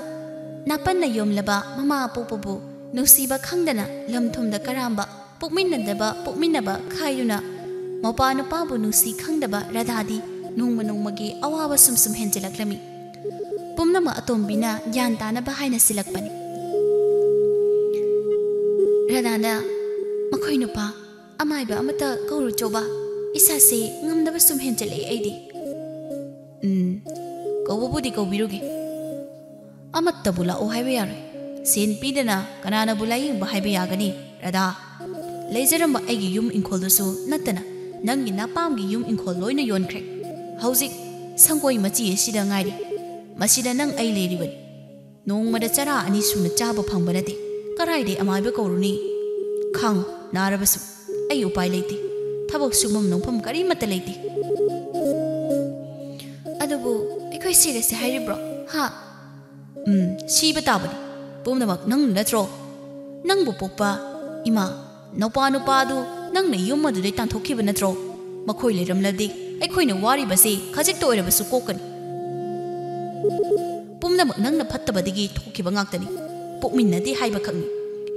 ꯅꯥꯄꯟꯅ ꯌꯣꯝꯂꯕ ꯃꯃꯥ ꯑꯄꯣꯛꯄꯕꯨ ꯅꯨꯡꯁꯤꯕ ꯈꯪꯗꯅ ꯂꯝ ꯊꯨꯝꯗ ꯀꯔꯥꯝꯕ, ꯄꯣꯛꯃꯤꯟꯅꯗꯕ ꯄꯣꯛꯃꯤꯟꯅꯕ ꯈꯥꯏꯗꯨꯅ ꯃꯄꯥ ꯅꯨꯄꯥꯕꯨ ꯅꯨꯡꯁꯤ ꯈꯪꯗꯕ ꯔꯥꯙꯥꯗꯤ ꯅꯣꯡꯃ ꯅꯣꯡꯃꯒꯤ ꯑꯋꯥꯕ ꯁꯨꯝ ꯁꯨꯝ ꯍꯦꯟꯖꯤꯜꯂꯛꯂꯝꯃꯤ꯫ ꯄꯨꯝꯅꯃꯛ ꯑꯇꯣꯝꯕꯤꯅ ꯒ꯭ꯌꯥꯟ ꯇꯥꯅꯕ ꯍꯥꯏꯅ ꯁꯤꯜꯂꯛꯄꯅꯤ꯫ ꯔꯥꯙꯥꯅ, "ꯃꯈꯣꯏ ꯅꯨꯄꯥ ꯑꯃꯥꯏꯕ ꯑꯃꯠꯇ ꯀꯧꯔꯨꯆꯣꯕ, ꯏꯁꯥꯁꯦ ꯉꯝꯗꯕ ꯁꯨꯝ ꯍꯦꯟꯖꯤꯜꯂꯛꯑꯦ ꯑꯩꯗꯤ꯫" "ꯎꯝ, ꯀꯧꯕꯕꯨꯗꯤ ꯀꯧꯕꯤꯔꯨꯒꯦ꯫ ꯑꯃꯠꯇꯕꯨ ꯂꯥꯛꯑꯣ ꯍꯥꯏꯕ ꯌꯥꯔꯣꯏ꯫ ꯁꯦꯟ ꯄꯤꯗꯅ ꯀꯅꯥꯅꯕꯨ ꯂꯥꯌꯦꯡꯕ ꯍꯥꯏꯕ ꯌꯥꯒꯅꯤ, ꯔꯥꯙꯥ? ꯂꯩꯖꯔꯝꯕ ꯑꯩꯒꯤ ꯌꯨꯝ ꯏꯪꯈꯣꯜꯗꯨꯁꯨ ꯅꯠꯇꯅ ꯅꯪꯒꯤ ꯅꯄꯥꯝꯒꯤ ꯌꯨꯝ ꯏꯪꯈꯣꯜ ꯂꯣꯏꯅ ꯌꯣꯟꯈ꯭ꯔꯦ꯫ ꯍꯧꯖꯤꯛ ꯁꯪꯒꯣꯏ ꯃꯆꯤ ꯑꯁꯤꯗ ꯉꯥꯏꯔꯤ꯫ ꯃꯁꯤꯗ ꯅꯪ ꯑꯩ ꯂꯩꯔꯤꯕꯅꯤ꯫ ꯅꯣꯡꯃꯗ ꯆꯔꯥ ꯑꯅꯤ ꯁꯨꯅ ꯆꯥꯕ ꯐꯪꯕ ꯅꯠꯇꯦ꯫ ꯀꯔꯥꯏꯗꯩ ꯑꯃꯥꯏꯕ ꯀꯧꯔꯨꯅꯤ? ꯈꯥꯡꯉꯨ, ꯅꯥꯔꯕꯁꯨ꯫ ꯑꯩ ꯎꯄꯥꯏ ꯂꯩꯇꯦ꯫ ꯊꯕꯛ ꯁꯨꯐꯝ ꯅꯣꯝꯐꯝ ꯀꯔꯤꯃꯠꯇ ꯂꯩꯇꯦ꯫" "ꯑꯗꯨꯕꯨ ꯑꯩꯈꯣꯏ ꯁꯤꯔꯁꯦ ꯍꯥꯏꯔꯤꯕ꯭ꯔꯣ? ꯍꯥ?" "ꯎꯝ, ꯁꯤꯕ ꯇꯥꯕꯅꯤ꯫ ꯄꯨꯝꯅꯃꯛ ꯅꯪ ꯅꯠꯇ꯭ꯔꯣ? ꯅꯪꯕꯨ ꯄꯣꯛꯄ ꯏꯃꯥ, ꯅꯧꯄꯥ ꯅꯨꯄꯥ ꯑꯗꯨ ꯅꯪꯅ ꯌꯨꯝ ꯑꯗꯨꯗꯩ ꯇꯥꯟꯊꯣꯛꯈꯤꯕ ꯅꯠꯇ꯭ꯔꯣ? ꯃꯈꯣꯏ ꯂꯩꯔꯝꯂꯗꯤ ꯑꯩꯈꯣꯏꯅ ꯋꯥꯔꯤꯕꯁꯤ ꯈꯖꯤꯛꯇ ꯑꯣꯏꯔꯕꯁꯨ ꯀꯣꯛꯀꯅꯤ꯫" "ꯄꯨꯝꯅꯃꯛ ꯅꯪꯅ ꯐꯠꯇꯕꯗꯒꯤ ꯊꯣꯛꯈꯤꯕ ꯉꯥꯛꯇꯅꯤ꯫ ꯄꯣꯛꯃꯤꯟꯅꯗꯦ ꯍꯥꯏꯕꯈꯛꯅꯤ꯫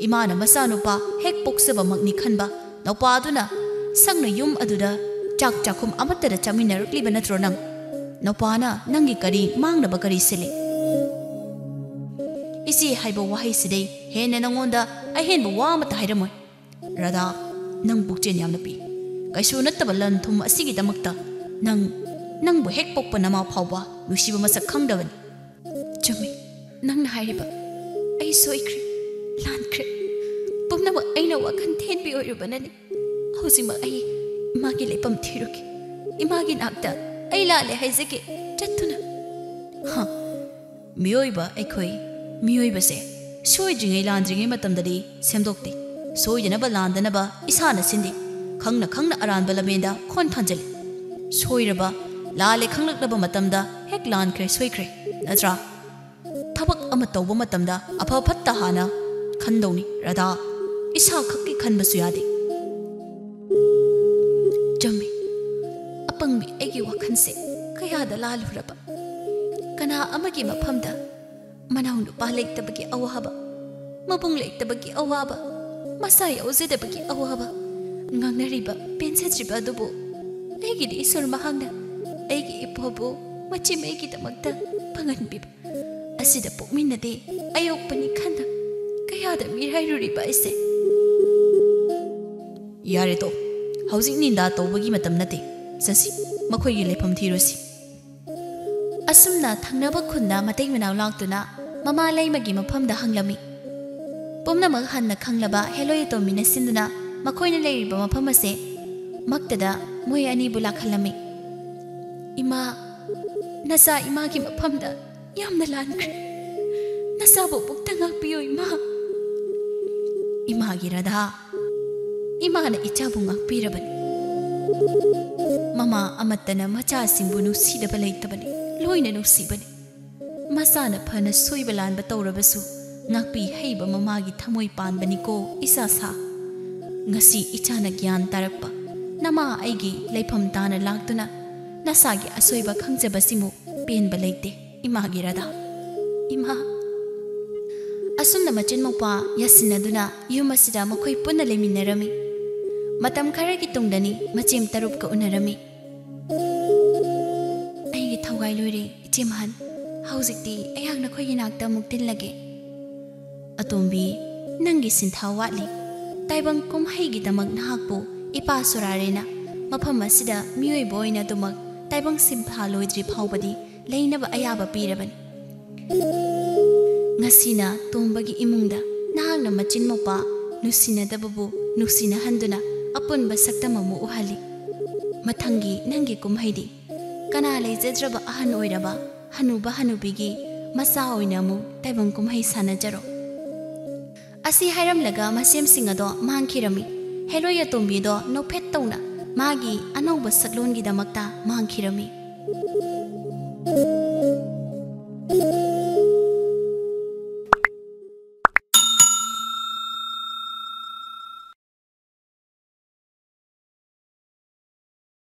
ꯏꯃꯥꯅ ꯃꯆꯥꯅꯨꯄꯥ ꯍꯦꯛ ꯄꯣꯛꯆꯕꯃꯛꯅꯤ ꯈꯟꯕ ꯅꯧꯄꯥꯗꯨꯅ ꯁꯛꯅ ꯌꯨꯝ ꯑꯗꯨꯗ ꯆꯥꯛ ꯆꯥꯛꯈꯨꯝ ꯑꯃꯠꯇꯗ ꯆꯥꯃꯤꯟꯅꯔꯛꯂꯤꯕ ꯅꯠꯇ꯭ꯔꯣ ꯅꯪ? ꯅꯧꯄꯥꯅ ꯅꯪꯒꯤ ꯀꯔꯤ ꯃꯥꯡꯅꯕ ꯀꯔꯤ ꯁꯤꯜꯂꯤ? ꯏꯆꯦ ꯍꯥꯏꯕ ꯋꯥꯍꯩꯁꯤꯗꯩ ꯍꯦꯟꯅ ꯅꯉꯣꯟꯗ ꯑꯍꯦꯟꯕ ꯋꯥ ꯑꯃꯠꯇ ꯍꯥꯏꯔꯝꯃꯣꯏ꯫ ꯔꯥꯙꯥ, ꯅꯪ ꯄꯨꯛꯆꯦꯜ ꯌꯥꯝꯅ ꯄꯤ꯫ ꯀꯩꯁꯨ ꯅꯠꯇꯕ ꯂꯟ ꯊꯨꯝ ꯑꯁꯤꯒꯤꯗꯃꯛꯇ ꯅꯪ, ꯅꯪꯕꯨ ꯍꯦꯛ ꯄꯣꯛꯄ ꯅꯃꯥ ꯐꯥꯎꯕ ꯅꯨꯡꯁꯤꯕ ꯃꯁꯛ ꯈꯪꯗꯕꯅꯤ꯫" "ꯆꯨꯝꯃꯤ, ꯅꯪꯅ ꯍꯥꯏꯔꯤꯕ꯫ ꯑꯩ ꯁꯣꯏꯈ꯭ꯔꯦ, ꯂꯥꯟꯈ꯭ꯔꯦ꯫ ꯄꯨꯝꯅꯃꯛ ꯑꯩꯅ ꯋꯥꯈꯜ ꯊꯦꯟꯕꯤ ꯑꯣꯏꯔꯨꯕꯅꯅꯤ꯫ ꯍꯧꯖꯤꯛꯃꯛ ꯑꯩ ꯏꯃꯥꯒꯤ ꯂꯩꯐꯝ ꯊꯤꯔꯨꯒꯦ꯫ ꯏꯃꯥꯒꯤ ꯅꯥꯛꯇ ꯑꯩ ꯂꯥꯜꯂꯦ ꯍꯥꯏꯖꯒꯦ, ꯆꯠꯇꯨꯅ꯫" ꯍ, ꯃꯤꯑꯣꯏꯕ ꯑꯩꯈꯣꯏ, ꯃꯤꯑꯣꯏꯕꯁꯦ ꯁꯣꯏꯗ꯭ꯔꯤꯉꯩ ꯂꯥꯟꯗ꯭ꯔꯤꯉꯩ ꯃꯇꯝꯗꯗꯤ ꯁꯦꯝꯗꯣꯛꯇꯦ꯫ ꯁꯣꯏꯗꯅꯕ ꯂꯥꯟꯗꯅꯕ ꯏꯁꯥꯅ ꯁꯤꯟꯗꯦ꯫ ꯈꯪꯅ ꯈꯪꯅ ꯑꯔꯥꯟꯕ ꯂꯝꯕꯦꯟꯗ ꯈꯣꯟ ꯊꯥꯡꯖꯤꯜꯂꯤ꯫ ꯁꯣꯏꯔꯕ, ꯂꯥꯜꯂꯦ ꯈꯪꯂꯛꯂꯕ ꯃꯇꯝꯗ ꯍꯦꯛ ꯂꯥꯟꯈ꯭ꯔꯦ, ꯁꯣꯏꯈ꯭ꯔꯦ, ꯅꯠꯇ꯭ꯔꯥ? ꯊꯕꯛ ꯑꯃ ꯇꯧꯕ ꯃꯇꯝꯗ ꯑꯐ ꯐꯠꯇ ꯍꯥꯟꯅ ꯈꯟꯗꯧꯅꯤ, ꯔꯥꯙꯥ꯫ ꯏꯁꯥ ꯈꯛꯀꯤ ꯈꯟꯕꯁꯨ ꯌꯥꯗꯦ꯫ ꯆꯨꯝꯃꯤ, ꯑꯄꯪꯕꯤ ꯑꯩꯒꯤ ꯋꯥꯈꯜꯁꯦ ꯀꯌꯥꯗ ꯂꯥꯜꯂꯨꯔꯕ꯫ ꯀꯅꯥ ꯑꯃꯒꯤ ꯃꯐꯝꯗ ꯃꯅꯥꯎ ꯅꯨꯄꯥ ꯂꯩꯇꯕꯒꯤ ꯑꯋꯥꯕ, ꯃꯕꯨꯡ ꯂꯩꯇꯕꯒꯤ ꯑꯋꯥꯕ, ꯃꯆꯥ ꯌꯥꯎꯖꯗꯕꯒꯤ ꯑꯋꯥꯕ ꯉꯥꯡꯅꯔꯤꯕ, ꯄꯦꯟꯖꯗ꯭ꯔꯤꯕ ꯑꯗꯨꯕꯨ ꯑꯩꯒꯤꯗꯤ ꯏꯁꯣꯔ ꯃꯍꯥꯛꯅ ꯑꯩꯒꯤ ꯏꯄꯣꯕꯨ ꯃꯆꯦ ꯑꯩꯒꯤꯗꯃꯛꯇ ꯐꯪꯍꯟꯕꯤꯕ ꯑꯁꯤꯗ ꯄꯣꯛꯃꯤꯟꯅꯗꯦ, ꯑꯌꯣꯛꯄꯅꯤ ꯈꯟꯅ ꯀꯌꯥꯗ ꯃꯤꯔꯥꯏꯔꯨꯔꯤꯕ ꯑꯩꯁꯦ꯫ ꯌꯥꯔꯦ ꯇꯣ, ꯍꯧꯖꯤꯛ ꯅꯤꯟꯗꯥ ꯇꯧꯕꯒꯤ ꯃꯇꯝ ꯅꯠꯇꯦ꯫ ꯆꯠꯁꯤ, ꯃꯈꯣꯏꯒꯤ ꯂꯩꯐꯝ ꯊꯤꯔꯨꯁꯤ꯫ ꯑꯁꯨꯝꯅ ꯊꯪꯅꯕ ꯈꯨꯟꯗ ꯃꯇꯩ ꯃꯅꯥꯎ ꯂꯥꯛꯇꯨꯅ ꯃꯃꯥ ꯂꯩꯃꯒꯤ ꯃꯐꯝꯗ ꯍꯪꯂꯝꯃꯤ꯫ ꯄꯨꯝꯅꯃꯛ ꯍꯟꯅ ꯈꯪꯂꯕ ꯍꯦꯂꯣꯏ ꯑꯇꯣꯝꯕꯤꯅ ꯁꯤꯟꯗꯨꯅ ꯃꯈꯣꯏꯅ ꯂꯩꯔꯤꯕ ꯃꯐꯝ ꯑꯁꯦ ꯃꯛꯇꯗ ꯃꯣꯏ ꯑꯅꯤꯕꯨ ꯂꯥꯛꯍꯜꯂꯝꯃꯤ꯫ "ꯏꯃꯥ, ꯅꯆꯥ ꯏꯃꯥꯒꯤ ꯃꯐꯝꯗ ꯌꯥꯝꯅ ꯂꯥꯟꯈ꯭ꯔꯦ꯫ ꯅꯆꯥꯕꯨ ꯑꯃꯨꯛꯇ ꯉꯥꯛꯄꯤꯌꯨ, ꯏꯃꯥ꯫" ꯏꯃꯥꯒꯤ ꯔꯥꯙꯥ, ꯏꯃꯥꯅ ꯏꯆꯥꯕꯨ ꯉꯥꯛꯄꯤꯔꯕꯅꯤ꯫ ꯃꯃꯥ ꯑꯃꯠꯇꯅ ꯃꯆꯥꯁꯤꯡꯕꯨ ꯅꯨꯡꯁꯤꯗꯕ ꯂꯩꯇꯕꯅꯤ, ꯂꯣꯏꯅ ꯅꯨꯡꯁꯤꯕꯅꯤ꯫ ꯃꯆꯥꯅ ꯐꯅ ꯁꯣꯏꯕ ꯂꯥꯟꯕ ꯇꯧꯔꯕꯁꯨ ꯉꯥꯛꯄꯤ ꯍꯩꯕ ꯃꯃꯥꯒꯤ ꯊꯃꯣꯏ ꯄꯥꯟꯕꯅꯤꯀꯣ, ꯏꯆꯥ ꯁꯥ꯫ ꯉꯁꯤ ꯏꯆꯥꯅ ꯒ꯭ꯌꯥꯟ ꯇꯥꯔꯛꯄ, ꯅꯃꯥ ꯑꯩꯒꯤ ꯂꯩꯐꯝ ꯇꯥꯅ ꯂꯥꯛꯇꯨꯅ ꯅꯁꯥꯒꯤ ꯑꯁꯣꯏꯕ ꯈꯪꯖꯕꯁꯤꯃꯨꯛ ꯄꯦꯟꯕ ꯂꯩꯇꯦ, ꯏꯃꯥꯒꯤ ꯔꯥꯙꯥ꯫ ꯏꯃꯥ꯫ ꯑꯁꯨꯝꯅ ꯃꯆꯤꯟ ꯃꯧꯄꯥ ꯌꯥꯁꯤꯟꯅꯗꯨꯅ ꯌꯨꯝ ꯑꯁꯤꯗ ꯃꯈꯣꯏ ꯄꯨꯟꯅ ꯂꯩꯃꯤꯟꯅꯔꯝꯃꯤ꯫ ꯃꯇꯝ ꯈꯔꯒꯤ ꯇꯨꯡꯗꯅꯤ ꯃꯆꯦꯝ ꯇꯔꯨꯞꯀ ꯎꯅꯔꯝꯃꯤ꯫ "ꯑꯩꯒꯤ ꯊꯧꯒꯥꯏ ꯂꯣꯏꯔꯦ, ꯏꯆꯦ ꯃꯍꯟ꯫ ꯍꯧꯖꯤꯛꯇꯤ ꯑꯩꯍꯥꯛ ꯅꯈꯣꯏꯒꯤ ꯅꯥꯛꯇ ꯑꯃꯨꯛ ꯇꯤꯜꯂꯒꯦ꯫" "ꯑꯇꯣꯝꯕꯤ, ꯅꯪꯒꯤ ꯁꯤꯟꯊꯥ ꯋꯥꯠꯂꯤ꯫ ꯇꯥꯏꯕꯪ ꯀꯨꯝꯍꯩꯒꯤꯗꯃꯛ ꯅꯍꯥꯛꯄꯨ ꯏꯄꯥ ꯁꯣꯔꯥꯔꯦꯅ ꯃꯐꯝ ꯑꯁꯤꯗ ꯃꯤꯑꯣꯏꯕ ꯑꯣꯏꯅ ꯑꯗꯨꯃꯛ ꯇꯥꯏꯕꯪ ꯁꯤꯟꯊꯥ ꯂꯣꯏꯗ꯭ꯔꯤ ꯐꯥꯎꯕꯗꯤ ꯂꯩꯅꯕ ꯑꯌꯥꯕ ꯄꯤꯔꯕꯅꯤ꯫ ꯉꯁꯤꯅ ꯇꯣꯝꯕꯒꯤ ꯏꯃꯨꯡꯗ ꯅꯍꯥꯛꯅ ꯃꯆꯤꯟ ꯃꯧꯄꯥ ꯅꯨꯡꯁꯤꯅꯗꯕꯕꯨ ꯅꯨꯡꯁꯤꯅꯍꯟꯗꯨꯅ ꯑꯄꯨꯟꯕ ꯁꯛꯇꯝ ꯑꯃ ꯎꯍꯜꯂꯤ꯫ ꯃꯊꯪꯒꯤ ꯅꯪꯒꯤ ꯀꯨꯝꯍꯩꯗꯤ ꯀꯅꯥ ꯂꯩꯖꯗ꯭ꯔꯕ ꯑꯍꯟ ꯑꯣꯏꯔꯕ ꯍꯅꯨꯕ ꯍꯅꯨꯕꯤꯒꯤ ꯃꯆꯥ ꯑꯣꯏꯅ ꯑꯃꯨꯛ ꯇꯥꯏꯕꯪ ꯀꯨꯝꯍꯩ ꯁꯥꯟꯅꯖꯔꯣ꯫" ꯑꯁꯤ ꯍꯥꯏꯔꯝꯂꯒ ꯃꯁꯦꯝꯁꯤꯡ ꯑꯗꯣ ꯃꯥꯡꯈꯤꯔꯝꯃꯤ꯫ ꯍꯦꯂꯣꯏ ꯑꯇꯣꯝꯕꯤꯗꯣ ꯅꯣꯛꯐꯦꯠ ꯇꯧꯅ ꯃꯥꯒꯤ ꯑꯅꯧꯕ ꯁꯛꯂꯣꯟꯒꯤꯗꯃꯛꯇ ꯃꯥꯡꯈꯤꯔꯝꯃꯤ꯫